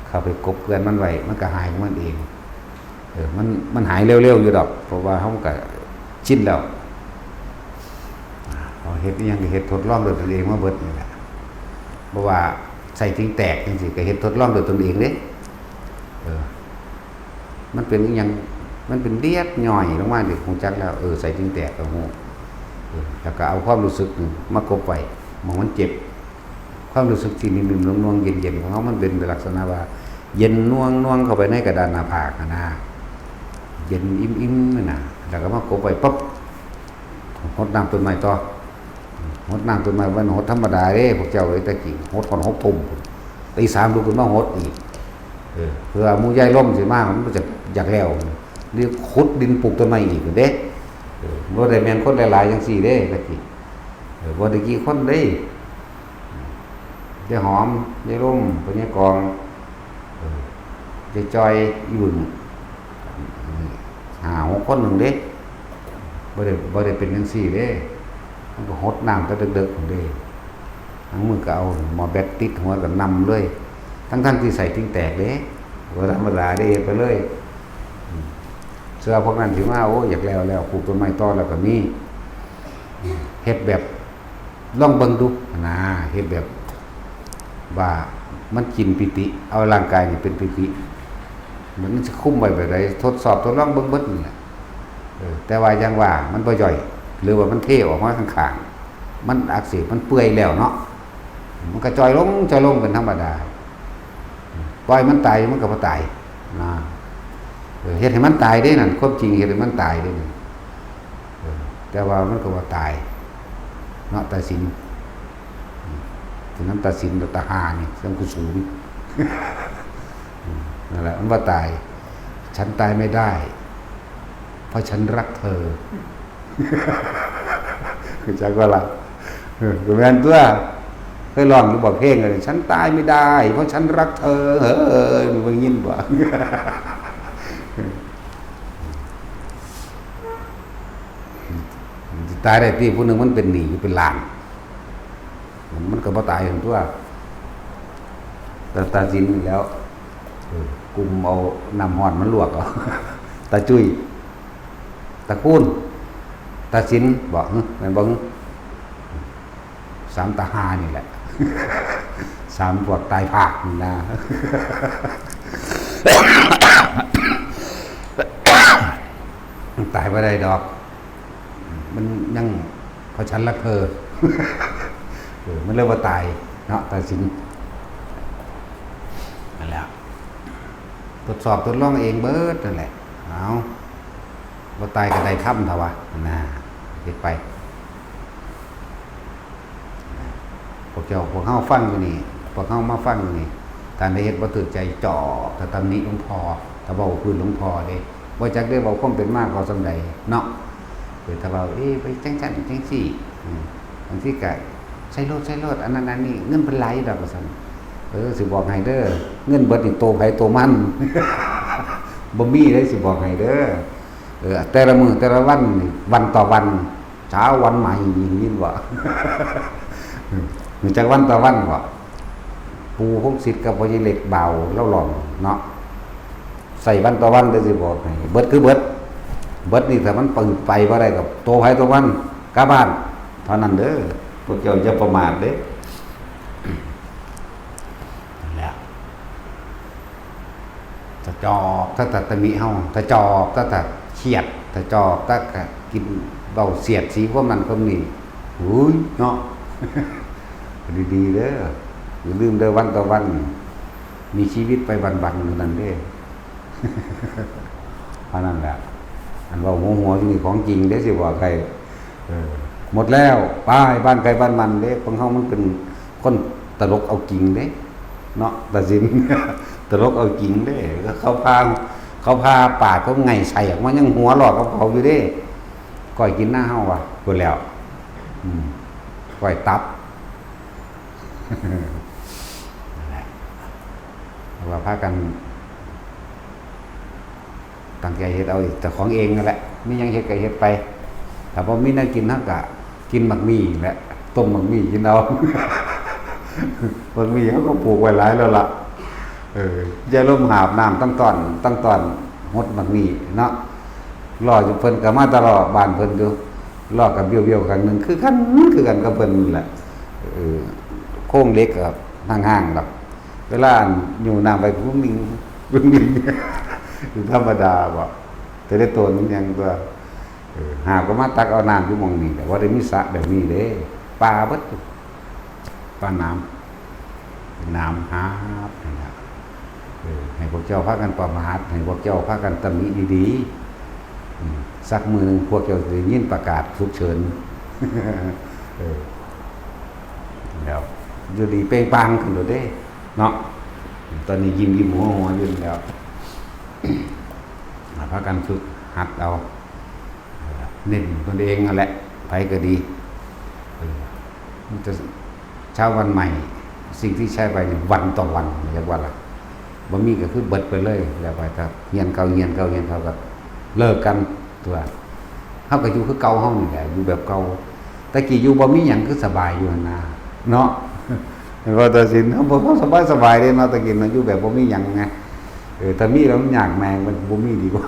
เข้าไปกลบเกลื่อนมันไว้ มันก็หายของมันเอง เออ มัน มันหายเร็วๆอยู่ดอก เพราะว่าเฮาก็ชินแล้ว เฮาเฮ็ดอิหยังก็เฮ็ดทดลองด้วยตนเองมาเบิดนี่แหละ เพราะว่าใส่ถิงแตกจั่งซี้ก็เฮ็ดทดลองด้วยตนเองเด้ เออ มันเป็นอิหยัง มันเป็นเลียดย่อยลงมานี่ ฮู้จักแล้ว เออ ใส่ถิงแตกก็ฮู้ เออ แล้วก็เอาความรู้สึกนี่มากลบไว้ หม่องมันเจ็บ ความรู้สึกที่นิ่มๆ นวลๆ เย็นๆ ของเฮา มันเป็นลักษณะว่า เย็นนวลๆ เข้าไปในกระดานหน้าผากหั้นนะ เย็นอิ่มๆ นั่นน่ะ แล้วก็มากลบไว้ปั๊บ หดน้ำต้นไม้ต่อ หดน้ำต้นไม้ มันหดธรรมดาเด้ พวกเจ้าเอ้ย แต่กี้หดฮอดหกทุ่มพุ้น ตีสามลุกขึ้นมาหดอีก เออ เพื่อหมู่ยายลมสิมา มันจะอยากแล้ว นี่ขุดดินปลูกต้นไม้อีกเด้ เออ บ่ได้แม่นคนหลายๆจังซี่เด้ ตะกี้ เออ บ่ได้กี่คนเด้ ยายหอม ยายลม พ่อใหญ่กอง เออ ยายจอย อีบึ้ง ห้าหกคนหนึ่งเด้ บ่ได้ บ่ได้เป็นจังซี่เด้ มันก็หดน้ำแต่เดิกๆพุ้นเด้ ทั้งมือก็เอาหม้อแบตติดหัวก็นำเลย ทั้งๆที่ใส่ทิ้งแตกเด้ บ่ธรรมดาเด้ เฮ็ดไปเลย อืม เสื้อพวกนั้นสิมา โอ้ อยากแล้วแล้ว ปลูกต้นไม้ต่อแล้วก็มี เฮ็ดแบบ ลองเบิ่งดูนะ เฮ็ดแบบ ว่ามันกินปิติ เอาร่างกายนี่เป็นปิติ มันสิคุมไว้แบบใด ทดสอบทดลองเบิ่งเบิดนี่แหละ เออ แต่ว่ายังว่ามันบ่ย่อย หรือว่ามันเทออกมาข้างๆ มันอักเสบ มันเปื่อยแล้วเนาะ มันก็จ่อยลง จ่อยลงเป็นธรรมดา ปล่อยมันตาย มันก็บ่ตาย นะ เออ เฮ็ดให้มันตายเด้นั่น ความจริงเฮ็ดให้มันตายเด้นั่น เออ แต่ว่ามันก็บ่ตาย เนาะ ตาสิน อืม ถึงนั้นตาสิน ตาหานี่ เรื่องกุศล อืม นั่นแหละ มันบ่ตาย ฉันตายไม่ได้ เพราะฉันรักเธอ รู้จักบ่ล่ะ เออ ก็แม่นตัว เคยร้องอยู่บ่เพลงเลย ฉันตายไม่ได้ เพราะฉันรักเธอ เฮ้ย มึงได้ยินบ่ ตายได้ติ ผู้หนึ่งมันเป็นหนี้อยู่เป็นล้าน มันก็บ่ตายทั้งตัว แต่ตาสินนี่แล้ว เออ กุมเอาน้ำร้อนมันลวกเอา ตาจุ้ย ตาคูณ ตาสิน บ่ หึ แม่นบ่ หึ สามตาหานี่แหละ สามพวกตายพากนี่นะ ตายบ่ได้ดอก มันยัง เพราะฉันรักเธอ เออ มันเลยบ่ตาย เนาะ ตาสิน นั่นแหละ ทดสอบทดลองเองเบิดนั่นแหละ เอา บ่ตายก็ได้ธรรมเถาะวะ นะ เฮ็ดไป พวกเจ้า พวกเฮาฟังอยู่นี่ พวกเฮามาฟังอยู่นี่ การได้เฮ็ดบ่ถืกใจ จอบแต่ตำหนิหลวงพ่อ ถ้าเว้าพื้นหลวงพ่อเด้ บ่จักได้เว้าความเป็นมาก็ส่ำใดเนาะ เออ ถ้าเว้า เอ้ย ไปจังซั่นจังซี่ อืม บางทีก็ ใส่โลด ใส่โลด อันนั้นอันนี้ เงินเพิ่นหลายอยู่ดอก ว่าซั่น เออ สิบอกให้เด้อ เงินเบิดนี่โตไผโตมัน บ่มีเด้ สิบอกให้เด้อ เออ แต่ละมื้อแต่ละวันนี่ วันต่อวัน เช้าวันใหม่ ยินบ่ รู้จักวันต่อวันบ่ ปู่พงษ์สิทธิ์กับพ่อใหญ่เล็กบ่าวลาวร้องเนาะ ใส่วันต่อวันเด้อ สิบอกให้ เบิดคือเบิด เบิดนี่ถ้ามันไป ไปบ่ได้ก็โตไผโตมัน กลับบ้าน เท่านั้นเด้อ พวกเจ้าอย่าประมาทเด้อ นั่นแหละ ถ้าจอบ ถ้าตัดตำหนิเฮา ถ้าจอบ ถ้าตัดเครียด ถ้าจอบ ถ้ากินเว้าเสียดสีความนั้นความนี้ อุ้ย เนาะ ดีๆเด้อ อย่าลืมเด้อ วันต่อวัน มีชีวิตไปวันๆเท่านั้นเด้ เท่านั้นแหละ อันเว้าหัวๆอยู่นี่ของจริงเด้ สิบอกให้ เออ หมดแล้ว ไปบ้านใครบ้านมันเด้ ของเฮามันเป็นคนตลกเอาจริงเด้ เนาะ ตาสิน ตลกเอาจริงเด้ เขาพา เขาพาปาด เขาไงใส่ออกมายังหัวหลอกกับเขาอยู่เด้ ก้อยกินหน้าเฮาว่ะ พูดแล้ว อืม ก้อยตับ นั่นแหละ ว่าพากัน ตั้งใจเฮ็ดเอาเจ้าของเองนั่นแหละ มีหยังเฮ็ดก็เฮ็ดไป ถ้าบ่มีแนวกิน เฮาก็กินหมากมี่แหละ ต้มหมากมี่กินเอา หมากมี่เฮาก็ปลูกไว้หลายแล้วล่ะ เออ ยายลมหาบน้ำตั้งตอน ตั้งตอนหดหมากมี่เนาะ รออยู่ เพิ่นก็มาตลอดบ้านเพิ่นอยู่ รอกับเบี้ยวๆครั้งหนึ่ง คือกัน คือกันกับเพิ่นนั่นแหละ เออ โครงเหล็กก็ห่างๆดอก เวลาอยู่น้ำไป บึ้งนิ่ง บึ้งนิ่ง คือธรรมดาบ่ แต่ได้โตนมันยังตัว เออ หาก็มาตักเอาน้ำอยู่หม่องนี้แหละ ว่าได้มีสระแบบนี้เด้ ป่าเบิด ป่าน้ำ เป็นน้ำหาบนั่นแหละ เออ ให้พวกเจ้าพากันประมาท ให้พวกเจ้าพากันตำหนิดีๆ อืม สักมื้อหนึ่งพวกเจ้าจะได้ยินประกาศฉุกเฉิน เออ แล้วอยู่ดีเปล่งปลั่งขึ้นโลดเด้ เนาะ ตอนนี้ยิ้มยิ้มหัวหัวอยู่แล้ว พากันฝึกหัดเอา เน้นตนเองนั่นแหละ ไผก็ดี เออ มันจะ เช้าวันใหม่ สิ่งที่ใช้ไปเนี่ยวันต่อวัน เรียกว่าอะไร บ่มีก็คือเบิดไปเลย แล้วไปถ้าเฮียนเก่า เฮียนเก่า เฮียนเก่าก็เลิกกัน ตัว เฮาก็อยู่คือเก่าเฮานี่แหละ อยู่แบบเก่า แต่กี้อยู่บ่มีหยังคือสบายอยู่หั่นนะ เนาะ เห็นว่าตัดสิน เฮาบ่ เฮาสบายๆเด้เนาะ แต่กี้เนาะ อยู่แบบบ่มีหยังไง เออ ถ้ามีแล้วมันยากแม่ง มันบ่มีดีกว่า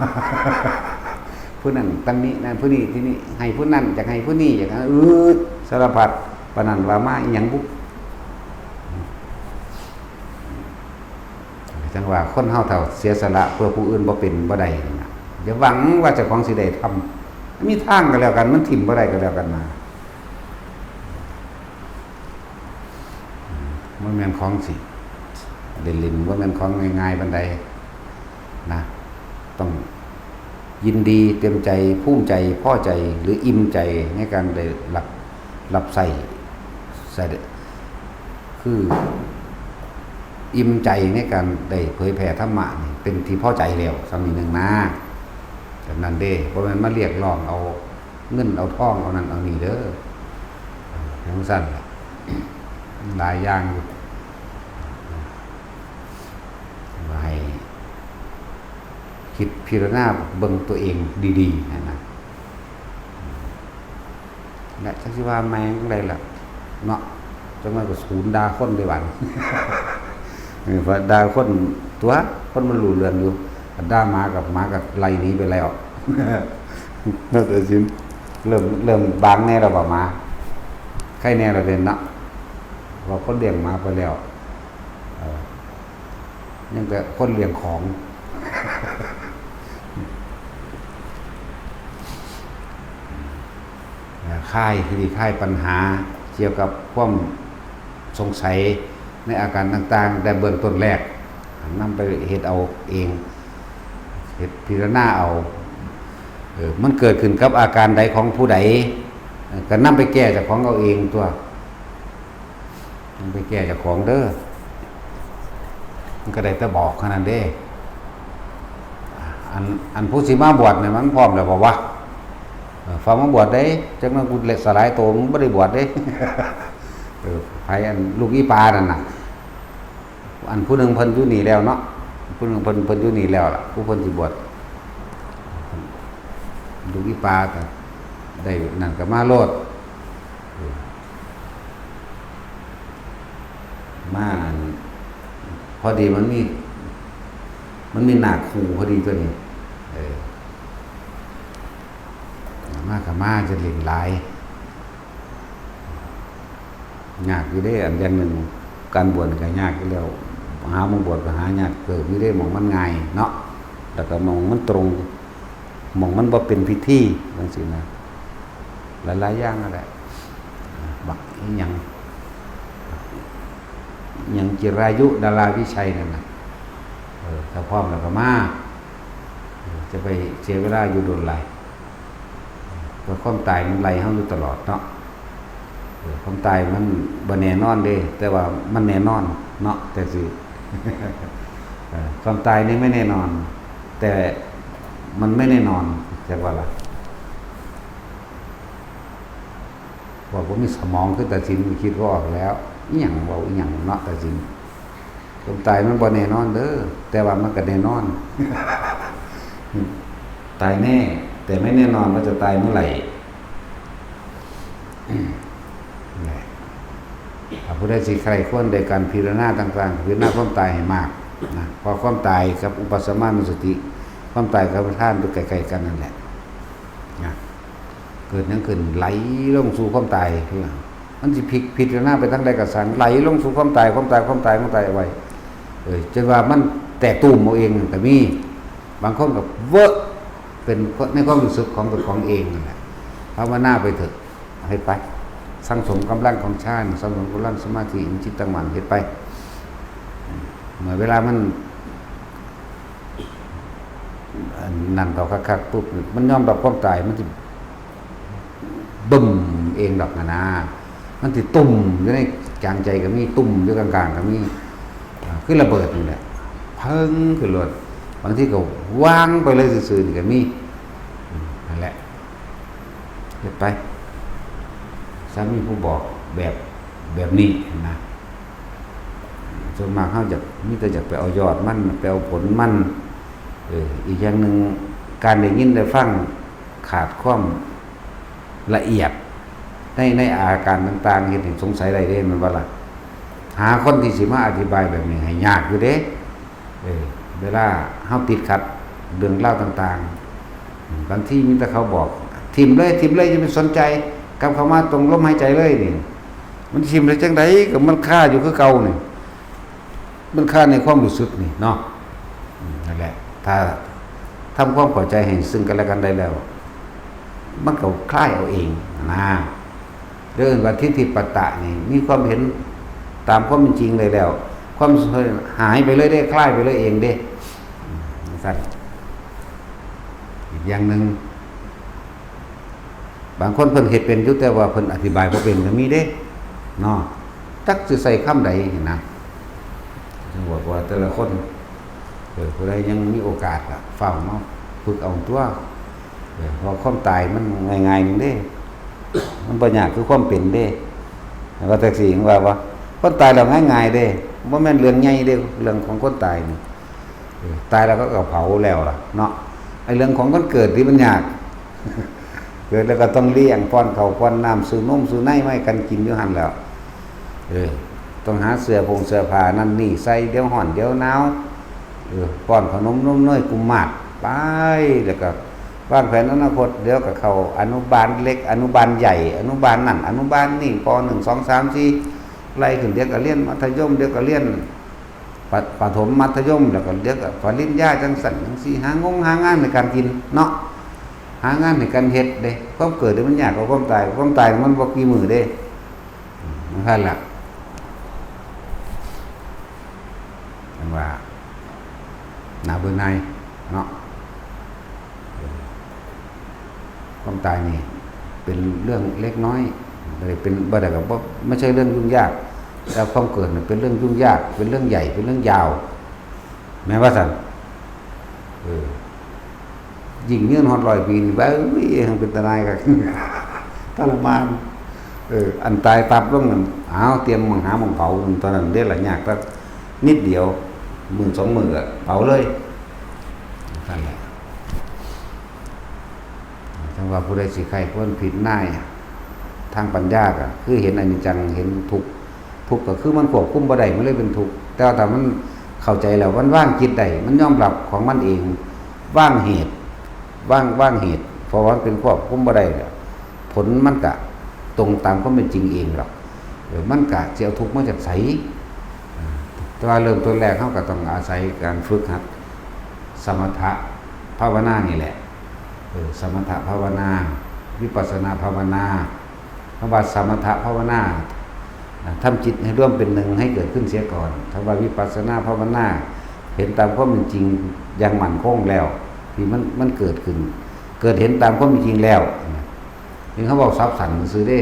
ผู้นั้นตำหนินั่น ผู้นี้ที่นี่ ให้ผู้นั้น อยากให้ผู้นี้ อยากให้ เออ สารพัด ปานนั้นว่ามาอีหยังบุ จังว่าคนเฮาเฒ่าเสียสละเพื่อผู้อื่นบ่เป็นบ่ได้นั่นน่ะ อย่าหวังว่าเจ้าของสิได้ทำ มีทางก็แล้วกัน มันถิ่มบ่ได้ก็แล้วกันนะ มันแม่นของสิเล่นๆ บ่แม่นของง่ายๆปานใดนะ ต้องยินดีเต็มใจ ภูมิใจ พอใจ หรืออิ่มใจในการได้รับ รับใช้ ใช้ คืออิ่มใจในการได้เผยแผ่ธรรมะนี่ เป็นที่พอใจแล้ว ส่ำนี้หนึ่งนะ แบบนั้นเด้ บ่แม่นมาเรียกร้องเอาเงินเอาทองเอานั่นเอานี่เด้อ จังซั่นล่ะ หลายอย่างอยู่ ว่าให้คิดพิจารณาเบิ่งตัวเองดีๆ หั้นนะ และจักสิว่าแม่งจั่งใดล่ะ เนาะ จังว่าก็ศูนย์ด่าคนเด้บัด เออ ว่าด่าคน ตัว คนมันรู้เรื่องอยู่ ด่าหมากับหมาก็ไล่หนีไปแล้ว นั่นแต่สิ เริ่ม เริ่มบางแน่แล้วบ่หมา ไคแน่แล้วเด้เนาะ ว่าคนเลี้ยงหมาไปแล้ว เออ ยังแต่คนเลี้ยงของ เอ่อ คลาย คือคลายปัญหาเกี่ยวกับความสงสัยในอาการต่างๆ แต่เบื้องต้นแรก นำไปเฮ็ดเอาเอง เฮ็ดพิจารณาเอา เออ มันเกิดขึ้นกับอาการใดของผู้ใด เออ ก็นำไปแก้เจ้าของเอาเองตัว มันไปแก้เจ้าของเด้อ มันก็ได้แต่บอกเท่านั้นเด้ อัน อันผู้สิมาบวชเนี่ยมันพร้อมแล้วบ่วะ เออ ฟ้าวมาบวชเด้ จักหน่อยกูสลายตัว มึงบ่ได้บวชเด้ เออ ไผอันลูกอีปานั่นน่ะ อันผู้หนึ่งเพิ่นอยู่นี่แล้วเนาะ ผู้หนึ่งเพิ่น เพิ่นอยู่นี่แล้วล่ะ ผู้เพิ่นสิบวช ลูกอีปาก็ได้นั่นก็มาโลด เออ มาอัน พอดีมันมี มันมีนาคคู่พอดีตัวนี้ เออ มาก็มา จะเล่นหลาย ยากอยู่เด้ อันอย่างหนึ่ง การบวชก็ยากอยู่แล้ว หาหม่องบวชก็หายากเติบอยู่เด้ หม่องมันง่ายเนาะ แล้วก็หม่องมันตรง หม่องมันบ่เป็นพิธี จังซี้นะ หลายๆอย่างนั่นแหละ บักอิหยัง อิหยังจิรายุดาราวิชัยนั่นน่ะ เออ ถ้าพร้อมแล้วก็มา เออ จะไปเสียเวลาอยู่โดนหลาย เพราะความตายมันไล่เฮาอยู่ตลอดเนาะ เออ ความตายมันบ่แน่นอนเด้ แต่ว่ามันแน่นอนเนาะ แต่สิ เออ ความตายนี่ไม่แน่นอน แต่มันไม่แน่นอน จักว่าล่ะ ว่าบ่มีสมองคือตาสิน คิดบ่ออกแล้ว อิหยัง เว้าอิหยังเนาะ ตาสิน ความตายมันบ่แน่นอนเด้อ แต่ว่ามันก็แน่นอน ตายแน่ แต่ไม่แน่นอนว่าจะตายเมื่อไหร่ นี่แหละ ถ้าผู้ใดสิใคร่ครวญในการพิจารณาต่างๆ พิจารณาความตายให้มากนะ เพราะความตายกับอุปสมมานุสติ ความตายกับอุปาทานอยู่ใกล้ๆกันนั่นแหละ นะ เกิดหยังขึ้น ไหลลงสู่ความตาย มันสิพิจารณาไปทางใดก็ช่าง ไหลลงสู่ความตาย ความตาย ความตาย ความตายเอาไว้ เออ จนว่ามันแตกตูมเอาเองก็มี บางคนก็เวอะ เป็นในความรู้สึกของเจ้าของเองนั่นแหละ ภาวนาไปเถอะ ให้ไป สั่งสมกำลังของฌาน สั่งสมกำลังสมาธิ จิตตั้งมั่น เฮ็ดไป เมื่อเวลามัน อันนั้นต่อคักๆปุ๊บ มันยอมรับความตาย มันสิบึ้มเองดอกนะนะ มันสิตุ่มอยู่ในกลางใจก็มี ตุ่มอยู่กลางๆก็มี คือระเบิดนี่แหละ เพิ่งขึ้นรถ บางทีก็วางไปเลยซื่อๆนี่ก็มี อืม นั่นแหละ เฮ็ดไป สามีผู้บอกแบบ แบบนี้นะ ส่วนมากเฮาอยาก มีแต่อยากไปเอายอดมัน ไปเอาผลมัน เออ อีกอย่างหนึ่ง การได้ยินได้ฟังขาดความละเอียด ใน ในอาการต่างๆ เฮ็ดให้สงสัยได้เด้ แม่นบ่ล่ะ? หาคนที่สิมาอธิบายแบบนี้ให้ยากอยู่เด้ เออ เวลาเฮาติดขัดเรื่องราวต่างๆ บางทีมีแต่เขาบอก "ถิ่มเลย ถิ่มเลย อย่าไปสนใจ กลับเข้ามาตรงลมหายใจเลย" นี่ มันถิ่มได้จั่งใด ก็มันคาอยู่คือเก่านี่ มันคาในความรู้สึกนี่เนาะ อืม นั่นแหละ ถ้าทำความเข้าใจให้ซึ่งกันและกันได้แล้ว มันก็คลายเอาเองนะ เรื่องว่าทิฏฐิปัตตะนี่ มีความเห็นตามความเป็นจริงเลยแล้ว ความสงสัยหายไปเลยเด้ คลายไปเลยเองเด้ อืม จั่งซั้น อีกอย่างหนึ่ง บางคนเพิ่นเฮ็ดเป็นอยู่ แต่ว่าเพิ่นอธิบายบ่เป็นก็มีเด้ เนาะ จักสิใส่คำใดหั้นนะ จั่งบอกว่าแต่ละคน เออ ผู้ใดยังมีโอกาสก็ฟ้าวมาฝึกเอาตั๊ว เออ เพราะความตายมันง่ายๆหนึ่งเด้ มันบ่ยากคือความเป็นเด้ แล้วก็แท็กซี่ยังว่าว่า คนตายแล้วง่ายๆเด้ บ่แม่นเรื่องใหญ่เด้ เรื่องของคนตายนี่ เออ ตายแล้วก็ ก็เผาแล้วล่ะเนาะ ไอ้เรื่องของคนเกิดนี่มันยาก เกิดแล้วก็ต้องเลี้ยง ป้อนข้าวป้อนน้ำ ซื้อนมซื้อไนมาให้กันกินอยู่หั่นแหล้ว เออ ต้องหาเสื้อผงเสื้อผ้านั่นนี่ใส่ เดี๋ยวร้อนเดี๋ยวหนาว เออ ป้อนขนมนมเนยกุมมาศไป แล้วก็วางแผนอนาคต เดี๋ยวก็เข้าอนุบาลเล็ก อนุบาลใหญ่ อนุบาลนั่น อนุบาลนี่ ป.หนึ่ง สอง สาม สี่ ไล่ขึ้น เดี๋ยวก็เรียนมัธยม เดี๋ยวก็เรียน ปะ ประถมมัธยม แล้วก็เดี๋ยวก็ปริญญาจั่งซั้นจั่งซี้ หางงหางานให้กันกินเนาะ หางานให้กันเฮ็ดเด้ ความเกิดนี่มันยากกว่าความตาย ความตายมันบ่กี่มื้อเด้ อืม จั่งซั้นล่ะ จั่งว่า น่าเบื่อหน่ายเนาะ ความตายนี่เป็นเรื่องเล็กน้อย บ่ได้เป็น บ่ได้ก็บ่ ไม่ใช่เรื่องยุ่งยาก แต่ความเกิดน่ะเป็นเรื่องยุ่งยาก เป็นเรื่องใหญ่ เป็นเรื่องยาว แม่นว่าซั่น เออ ยิ่งยืนฮอดร้อยปีนี่ เบ้ย ยังเป็นตาหน่ายคัก ทรมาน เออ อันตายปั๊บลงนั่น อ้าว เตรียมหม่องหาหม่องเผา ตอนนั้นเด้ล่ะ ยากแต่นิดเดียว มื้อสองมื้อก็เผาเลย นั่นแหละ จั่งว่าผู้ใดสิใคร่ควรพิจารณาทางปัญญาก็คือเห็นอนิจจัง เห็นทุกข์ ทุกข์ก็คือมันควบคุมบ่ได้ มันเลยเป็นทุกข์ แต่ว่าถ้ามันเข้าใจแล้ว มันวางจิตได้ มันยอมรับของมันเอง วางเหตุ วาง วางเหตุ เพราะว่ามันเป็นควบคุมบ่ได้แล้ว ผลมันก็ตรงตามความเป็นจริงเองหรอก เออ มันก็สิเอาทุกข์มาจากไส แต่ว่าเริ่มต้นแรกเราก็ต้องอาศัยการฝึกหัดสมถะภาวนานี่แหละ เออ สมถะภาวนา วิปัสสนาภาวนา คำว่าสมถะภาวนา อ่า ทำจิตให้รวมเป็นหนึ่งให้เกิดขึ้นเสียก่อน คำว่าวิปัสสนาภาวนา เห็นตามความเป็นจริงอย่างมั่นคงแล้ว ที่มัน มันเกิดขึ้น เกิดเห็นตามความเป็นจริงแล้ว นี่เขาเว้าศัพท์สั้นซื่อเด้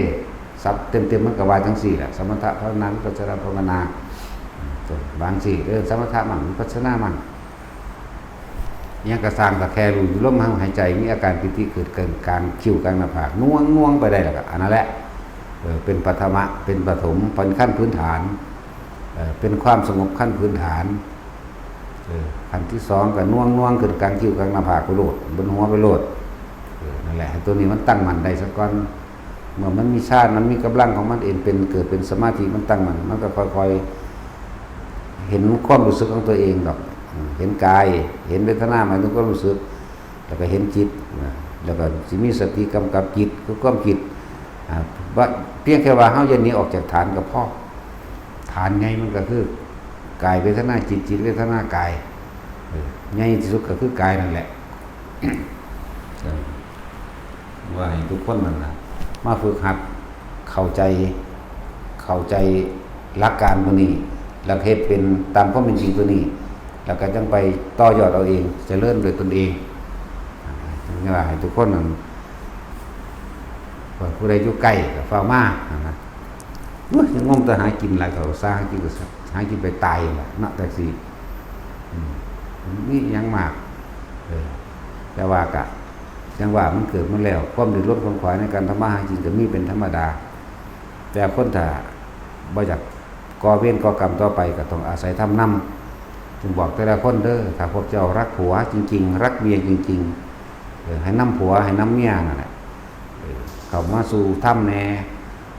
ศัพท์เต็มๆมันก็ว่าจั่งซี้แหละ สมถะภาวนา วิปัสสนาภาวนา บางที เออ สมถะมั่ง วิปัสสนามั่ง อิหยังก็ซ่าง แต่แค่รู้อยู่ลมหายใจ มีอาการปีติเกิดขึ้นกลางคิ้วกลางหน้าผาก น่วงๆไปได้แล้วก็ อันนั้นแหละ เออ เป็นปฐมะ เป็นปฐม เป็นขั้นพื้นฐาน เออ เป็นความสงบขั้นพื้นฐาน เออ ขั้นที่สองก็น่วงๆขึ้นกลางคิ้วกลางหน้าผากไปโลด บนหัวไปโลด เออ นั่นแหละ ให้ตัวนี้มันตั้งมั่นได้ซะก่อน เมื่อมันมีฌาน มันมีกำลังของมันเอง เป็น เกิดเป็นสมาธิ มันตั้งมั่น มันก็ค่อยๆ เห็นความรู้สึกของตัวเองดอก อืม เห็นกาย เห็นเวทนา หมายถึงความรู้สึก แล้วก็เห็นจิต นะ แล้วก็สิมีสติกำกับจิต คือความคิด อ่า ว่า เพียงแค่ว่าเฮาอย่าหนีออกจากฐานก็พอ ฐานใหญ่มันก็คือ กายเวทนาจิต จิตเวทนากาย เออ ใหญ่ที่สุดก็คือกายนั่นแหละ เออ ว่าให้ทุกคนนั่นนะ มาฝึกหัดเข้าใจ เข้าใจหลักการตัวนี้ แล้วเฮ็ดเป็นตามความเป็นจริงตัวนี้ แล้วก็จั่งไปต่อยอดเอาเอง เจริญโดยตนเอง นี่ว่าให้ทุกคนนั่น ผู้ใดอยู่ใกล้ก็ฟ้าวมา นั่นนะ โอ้ย ยังงมแต่หากินหลาย เขาสร้างกินก็สัก หากินไปตายล่ะเนาะ แต่สิ อืม มีหยังมาก เออ แต่ว่ากะ จังว่ามันเกิดมาแล้ว ความดิ้นรนขวนขวายในการทำมาหากินก็มีเป็นธรรมดา แต่คนถ้าบ่อยากก่อเวรก่อกรรมต่อไป ก็ต้องอาศัยธรรมนำ จึงบอกแต่ละคนเด้อ ถ้าพวกเจ้ารักผัวจริงๆ รักเมียจริงๆ เออ ให้นำผัว ให้นำเมียนั่นแหละ เออ เข้ามาสู่ธรรมแน่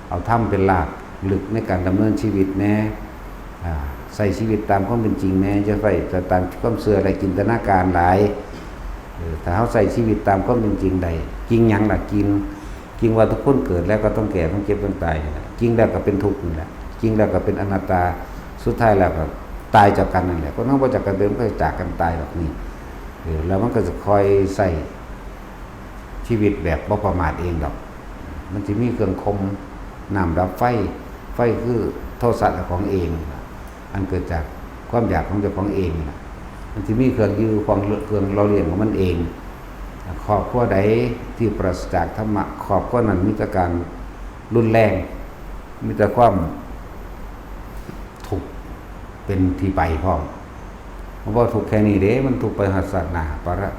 เอาธรรมเป็นหลักลึกในการดำเนินชีวิตแน่ อ่า ใช้ชีวิตตามความเป็นจริงแน่ อย่าใช้แต่ตามความเชื่อและจินตนาการหลาย เออ ถ้าเฮาใช้ชีวิตตามความเป็นจริงได้ จริงหยังล่ะ จริง จริงว่าทุกคนเกิดแล้วก็ต้องแก่ ต้องเจ็บ ต้องตายนี่แหละ จริงแล้วก็เป็นทุกข์นี่แหละ จริงแล้วก็เป็นอนัตตา สุดท้ายแล้วก็ตายจากกันนั่นแหละ คนเฮาบ่จากกันเป็น มันก็จากกันตายดอกนี่ เออ แล้วมันก็จะคอยใช้ชีวิตแบบบ่ประมาทเองดอก มันสิมีเครื่องข่มน้ำดับไฟ ไฟคือโทสะของเอง อันเกิดจากความอยากของเจ้าของเองน่ะ มันสิมีเครื่องอยู่ ของเครื่องหล่อเลี้ยงของมันเอง ครอบครัวใดที่ปราศจากธรรมะ ครอบครัวนั้นมีแต่การรุนแรง มีแต่ความทุกข์เป็นที่ไปพร้อม มันบ่ทุกข์แค่นี้เด้ มันทุกข์ไปฮอดชาติหน้า ปะระ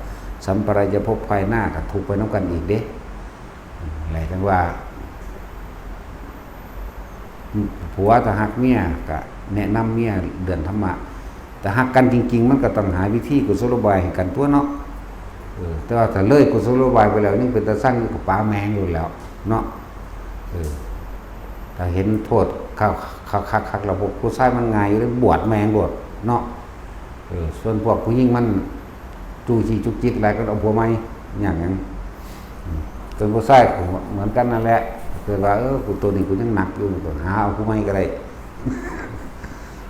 สัมปรายภพภายหน้าก็ทุกข์ไปนำกันอีกเด้ อะไรจังว่า ผัวถ้าฮักเมียก็แนะนำเมียเรื่องธรรมะ แต่ฮักกันจริงๆ มันก็ต้องหาวิธีกุศโลบายให้กันตั๊วเนาะ เออ แต่ว่าถ้าเลยกุศโลบายไปแล้ว ยังเป็นตาซังอยู่กับป๋าแมงอยู่แล้วเนาะ เออ ถ้าเห็นโทษคักๆๆๆ แล้วพวกผู้ชายมันง่ายอยู่เลย บวชแมงโลดเนาะ เออ ส่วนพวกผู้หญิงมันจู้จี้จุกจิกหลาย ก็เอาผัวใหม่ อย่างนั้น อืม ส่วนผู้ชายก็เหมือนกันนั่นแหละ เกิดว่า เออ กูตัวนี้กูยังหนักอยู่ ก็หาเอาผู้ใหม่ก็ได้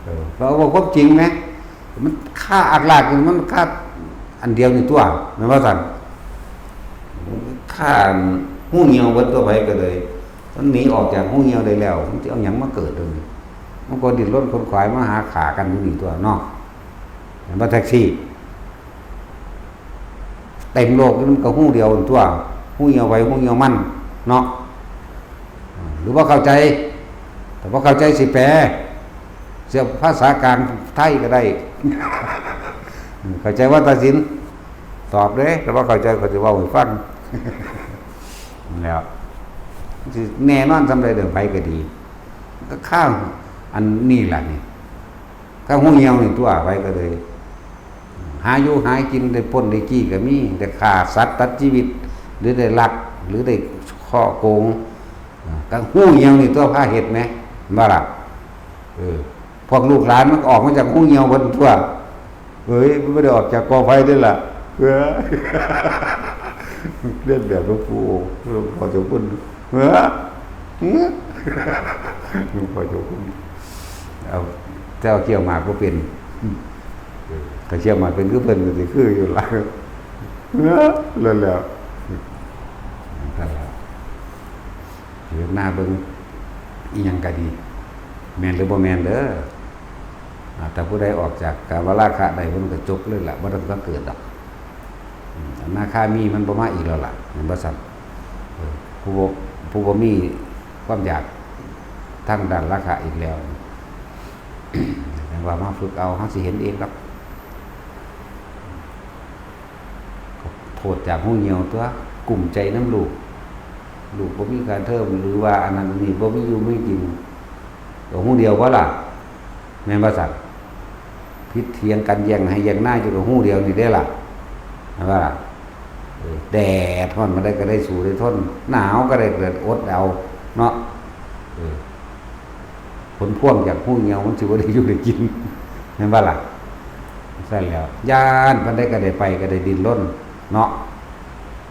เออ เราบอกความจริงไหม มันฆ่าอักลากอยู่ มันฆ่าอันเดียวนี่ตั๊ว แม่นบ่ซั่น ฆ่าฮูเหี่ยวเบิดตั๊ว ไผก็เลย มันหนีออกจากฮูเหี่ยวได้แล้ว มันสิเอาหยังมาเกิดเดี๋ยวนี้ มันก็ดิ้นรนขวนขวายมาหาฆ่ากันอยู่นี่ตั๊วเนาะ แม่นบ่แท็กซี่ เต็มโลกนี่มันก็ฮูเดียวตั๊ว ฮูเหี่ยวไผฮูเหี่ยวมันเนาะ หรือว่าเข้าใจ แต่ว่าเข้าใจสิแปล เสียภาษากลางไทยก็ได้ เข้าใจว่าตัดสิน ตอบเด้ แต่ว่าเข้าใจก็สิเว้าให้ฟัง แล้ว สิแน่นอนส่ำใดเรื่องไผก็ดี ก็ข้างอันนี้ล่ะนี่ ก็ฮูเหี่ยวนี่ตั๊ว ไผก็เลย หาอยู่หากินได้ป้นได้จี้ก็มี ได้ฆ่าสัตว์ตัดชีวิต หรือได้ลัก หรือได้ฉ้อโกง อ่า ก็ฮูเหี่ยวนี่ตั๊ว พาเฮ็ดแหม บ่ล่ะ เออ พวกลูกหลานมันก็ออกมาจากฮูเหี่ยวเบิดตั๊ว เฮ้ย มันบ่ได้ออกจากกอไผ่เด้ล่ะ เออ เลียนแบบหลวงปู่ หลวงพ่อเจ้าคุณ เออ หลวงพ่อเจ้าคุณ เอา แต่เอาเคี้ยวหมากบ่เป็น เออ ถ้าเคี้ยวหมากเป็นคือเพิ่นก็สิคืออยู่ล่ะ เออ แล้วแล้ว นั่นแหละ พิจารณาเบิ่ง อีหยังก็ดี แม่นหรือบ่แม่นเด้อ อ่า แต่ผู้ใดออกจากกามราคะได้ เพิ่นก็จบเลยล่ะ บ่ต้องมาเกิดดอก อืม อนาคามีมันบ่มาอีกแล้วล่ะ แม่นบ่ซั่น เออ ผู้บ่ ผู้บ่มีความอยากทางด้านราคะอีกแล้ว จั่งว่ามาฝึกเอา เฮาสิเห็นเองดอก โทษจากฮูเหี่ยวตั๊ว กุ้มใจนำลูก ลูกบ่มีค่าเทอม หรือว่าอันนั้นอันนี้ บ่มีอยู่มีกิน ก็ฮูเดียวบ่ล่ะ แม่นบ่ซั่น ผิดเถียงกันแย่งไฮ่แย่งนาอยู่ก็ฮูเดียวนี่เด้ล่ะ แม่นบ่ล่ะ เออ แดดร้อนมาได้ก็ได้สู้ได้ทน หนาวก็ได้เกิดอดเอาเนาะ เออ ผลพวงจากฮูเหี่ยวมันสิบ่ได้อยู่ได้กิน แม่นบ่ล่ะ ซั่นแล้ว ย่านปานใดก็ได้ไปก็ได้ดิ้นรนเนาะ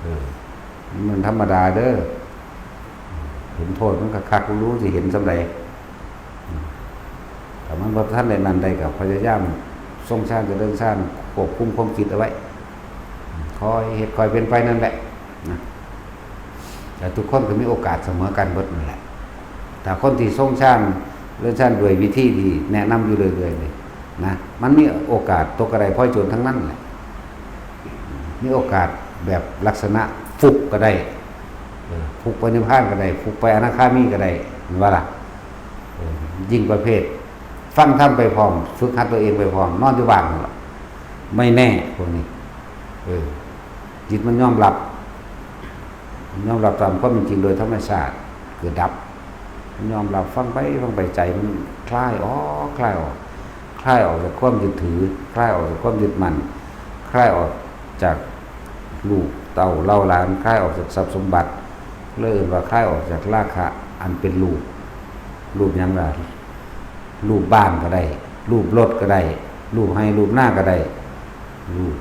เออ มันธรรมดาเด้อ เห็นโทษมันคักๆ รู้สิเห็นส่ำใด อืม ถ้ามันบ่ทันได้นั่นได้ก็พยายามทรงฌานเจริญฌาน ควบคุมความคิดเอาไว้ อืม คอยเฮ็ดคอยเป็นไปนั่นแหละ นะ แต่ทุกคนก็มีโอกาสเสมอกันเบิดนั่นแหละ แต่คนที่ทรงฌานเจริญฌานด้วยวิธีที่แนะนำอยู่เรื่อยๆ นี่นะ มันมีโอกาสตกกระไดพลอยโจรทั้งนั้นแหละ มีโอกาสแบบลักษณะฟุบก็ได้ เออ ฟุบไปนิพพานก็ได้ ฟุบไปอนาคามีก็ได้ แม่นบ่ล่ะ เออ ยิ่งประเภท ฟังธรรมไปพร้อม ฝึกหัดตัวเองไปพร้อม นอนอยู่บ้านนั่นล่ะ ไม่แน่พวกนี้ เออ จิตมันยอมรับ ยอมรับตามความเป็นจริงโดยธรรมชาติ เกิดดับ มันยอมรับ ฟังไปฟังไป ใจมันคลายออก คลายออก คลายออกจากความยึดถือ คลายออกจากความยึดมั่น คลายออกจากลูกเต้าเหล่าหลาน คลายออกจากทรัพย์สมบัติ เลยเอิ้นว่าคลายออกจากราคะอันเป็นรูป รูปหยังล่ะ รูปบ้านก็ได้ รูปรถก็ได้ รูปไฮ่รูปนาก็ได้ รูป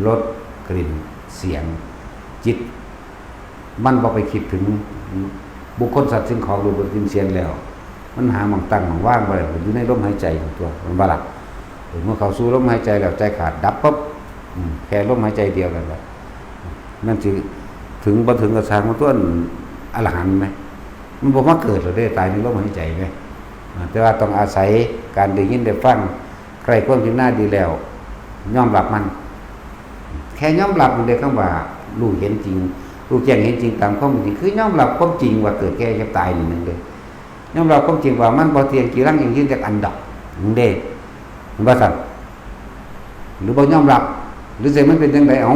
รสกลิ่นเสียง จิตมันบ่ไปคิดถึงบุคคลสัตว์สิ่งของ รูปรสกลิ่นเสียงแล้ว มันหาหม่องตั้งหม่องวางบ่ได้ มันอยู่ในลมหายใจของตัว มันบ่ล่ะ เออ เมื่อเข้าสู่ลมหายใจแล้ว ใจขาดดับปั๊บ อืม แค่ลมหายใจเดียวนั่นแหละ มันสิถึงบ่ถึงก็ช่างมัน ตัวอรหันต์ไหม มันบ่มาเกิดหรอกเด้ ตายในลมหายใจไหม อ่า แต่ว่าต้องอาศัยการได้ยินได้ฟัง ใคร่ครวญพิจารณาดีแล้ว ยอมรับมัน แค่ยอมรับมันเด้ คำว่ารู้เห็นจริง รู้แจ้งเห็นจริงตามความเป็นจริง คือยอมรับความจริงว่าเกิดแก่เจ็บตายนี่หนึ่งเด้ ยอมรับความจริงว่ามันบ่เที่ยง จีรังยั่งยืนจักอันดอก หนึ่งเด้ เห็นบ่ซั่น หรือบ่ยอมรับ หรือสิมันเป็นจั่งใด เอ้า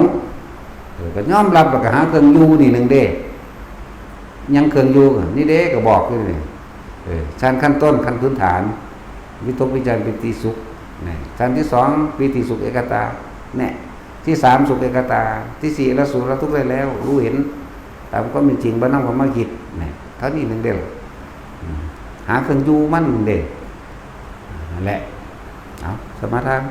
เออ ก็ยอมรับแล้วก็หาเครื่องอยู่นี่หนึ่งเด้ ยังเครื่องอยู่ นี่เด้ ก็บอกอยู่นี่ เออ ชั้นขั้นต้น ขั้นพื้นฐาน วิตกวิจารปีติสุข นี่ ชั้นที่สอง ปีติสุขเอกตา เนี่ย ที่สาม สุขเอกตา ที่สี่ ละสุขละทุกข์ได้แล้ว รู้เห็นตามความเป็นจริง บ่นำเข้ามาคิด นี่ เท่านี้หนึ่งเด้อ อืม หาเครื่องอยู่มันหนึ่งเด้ นั่นแหละ เอา สมาทาน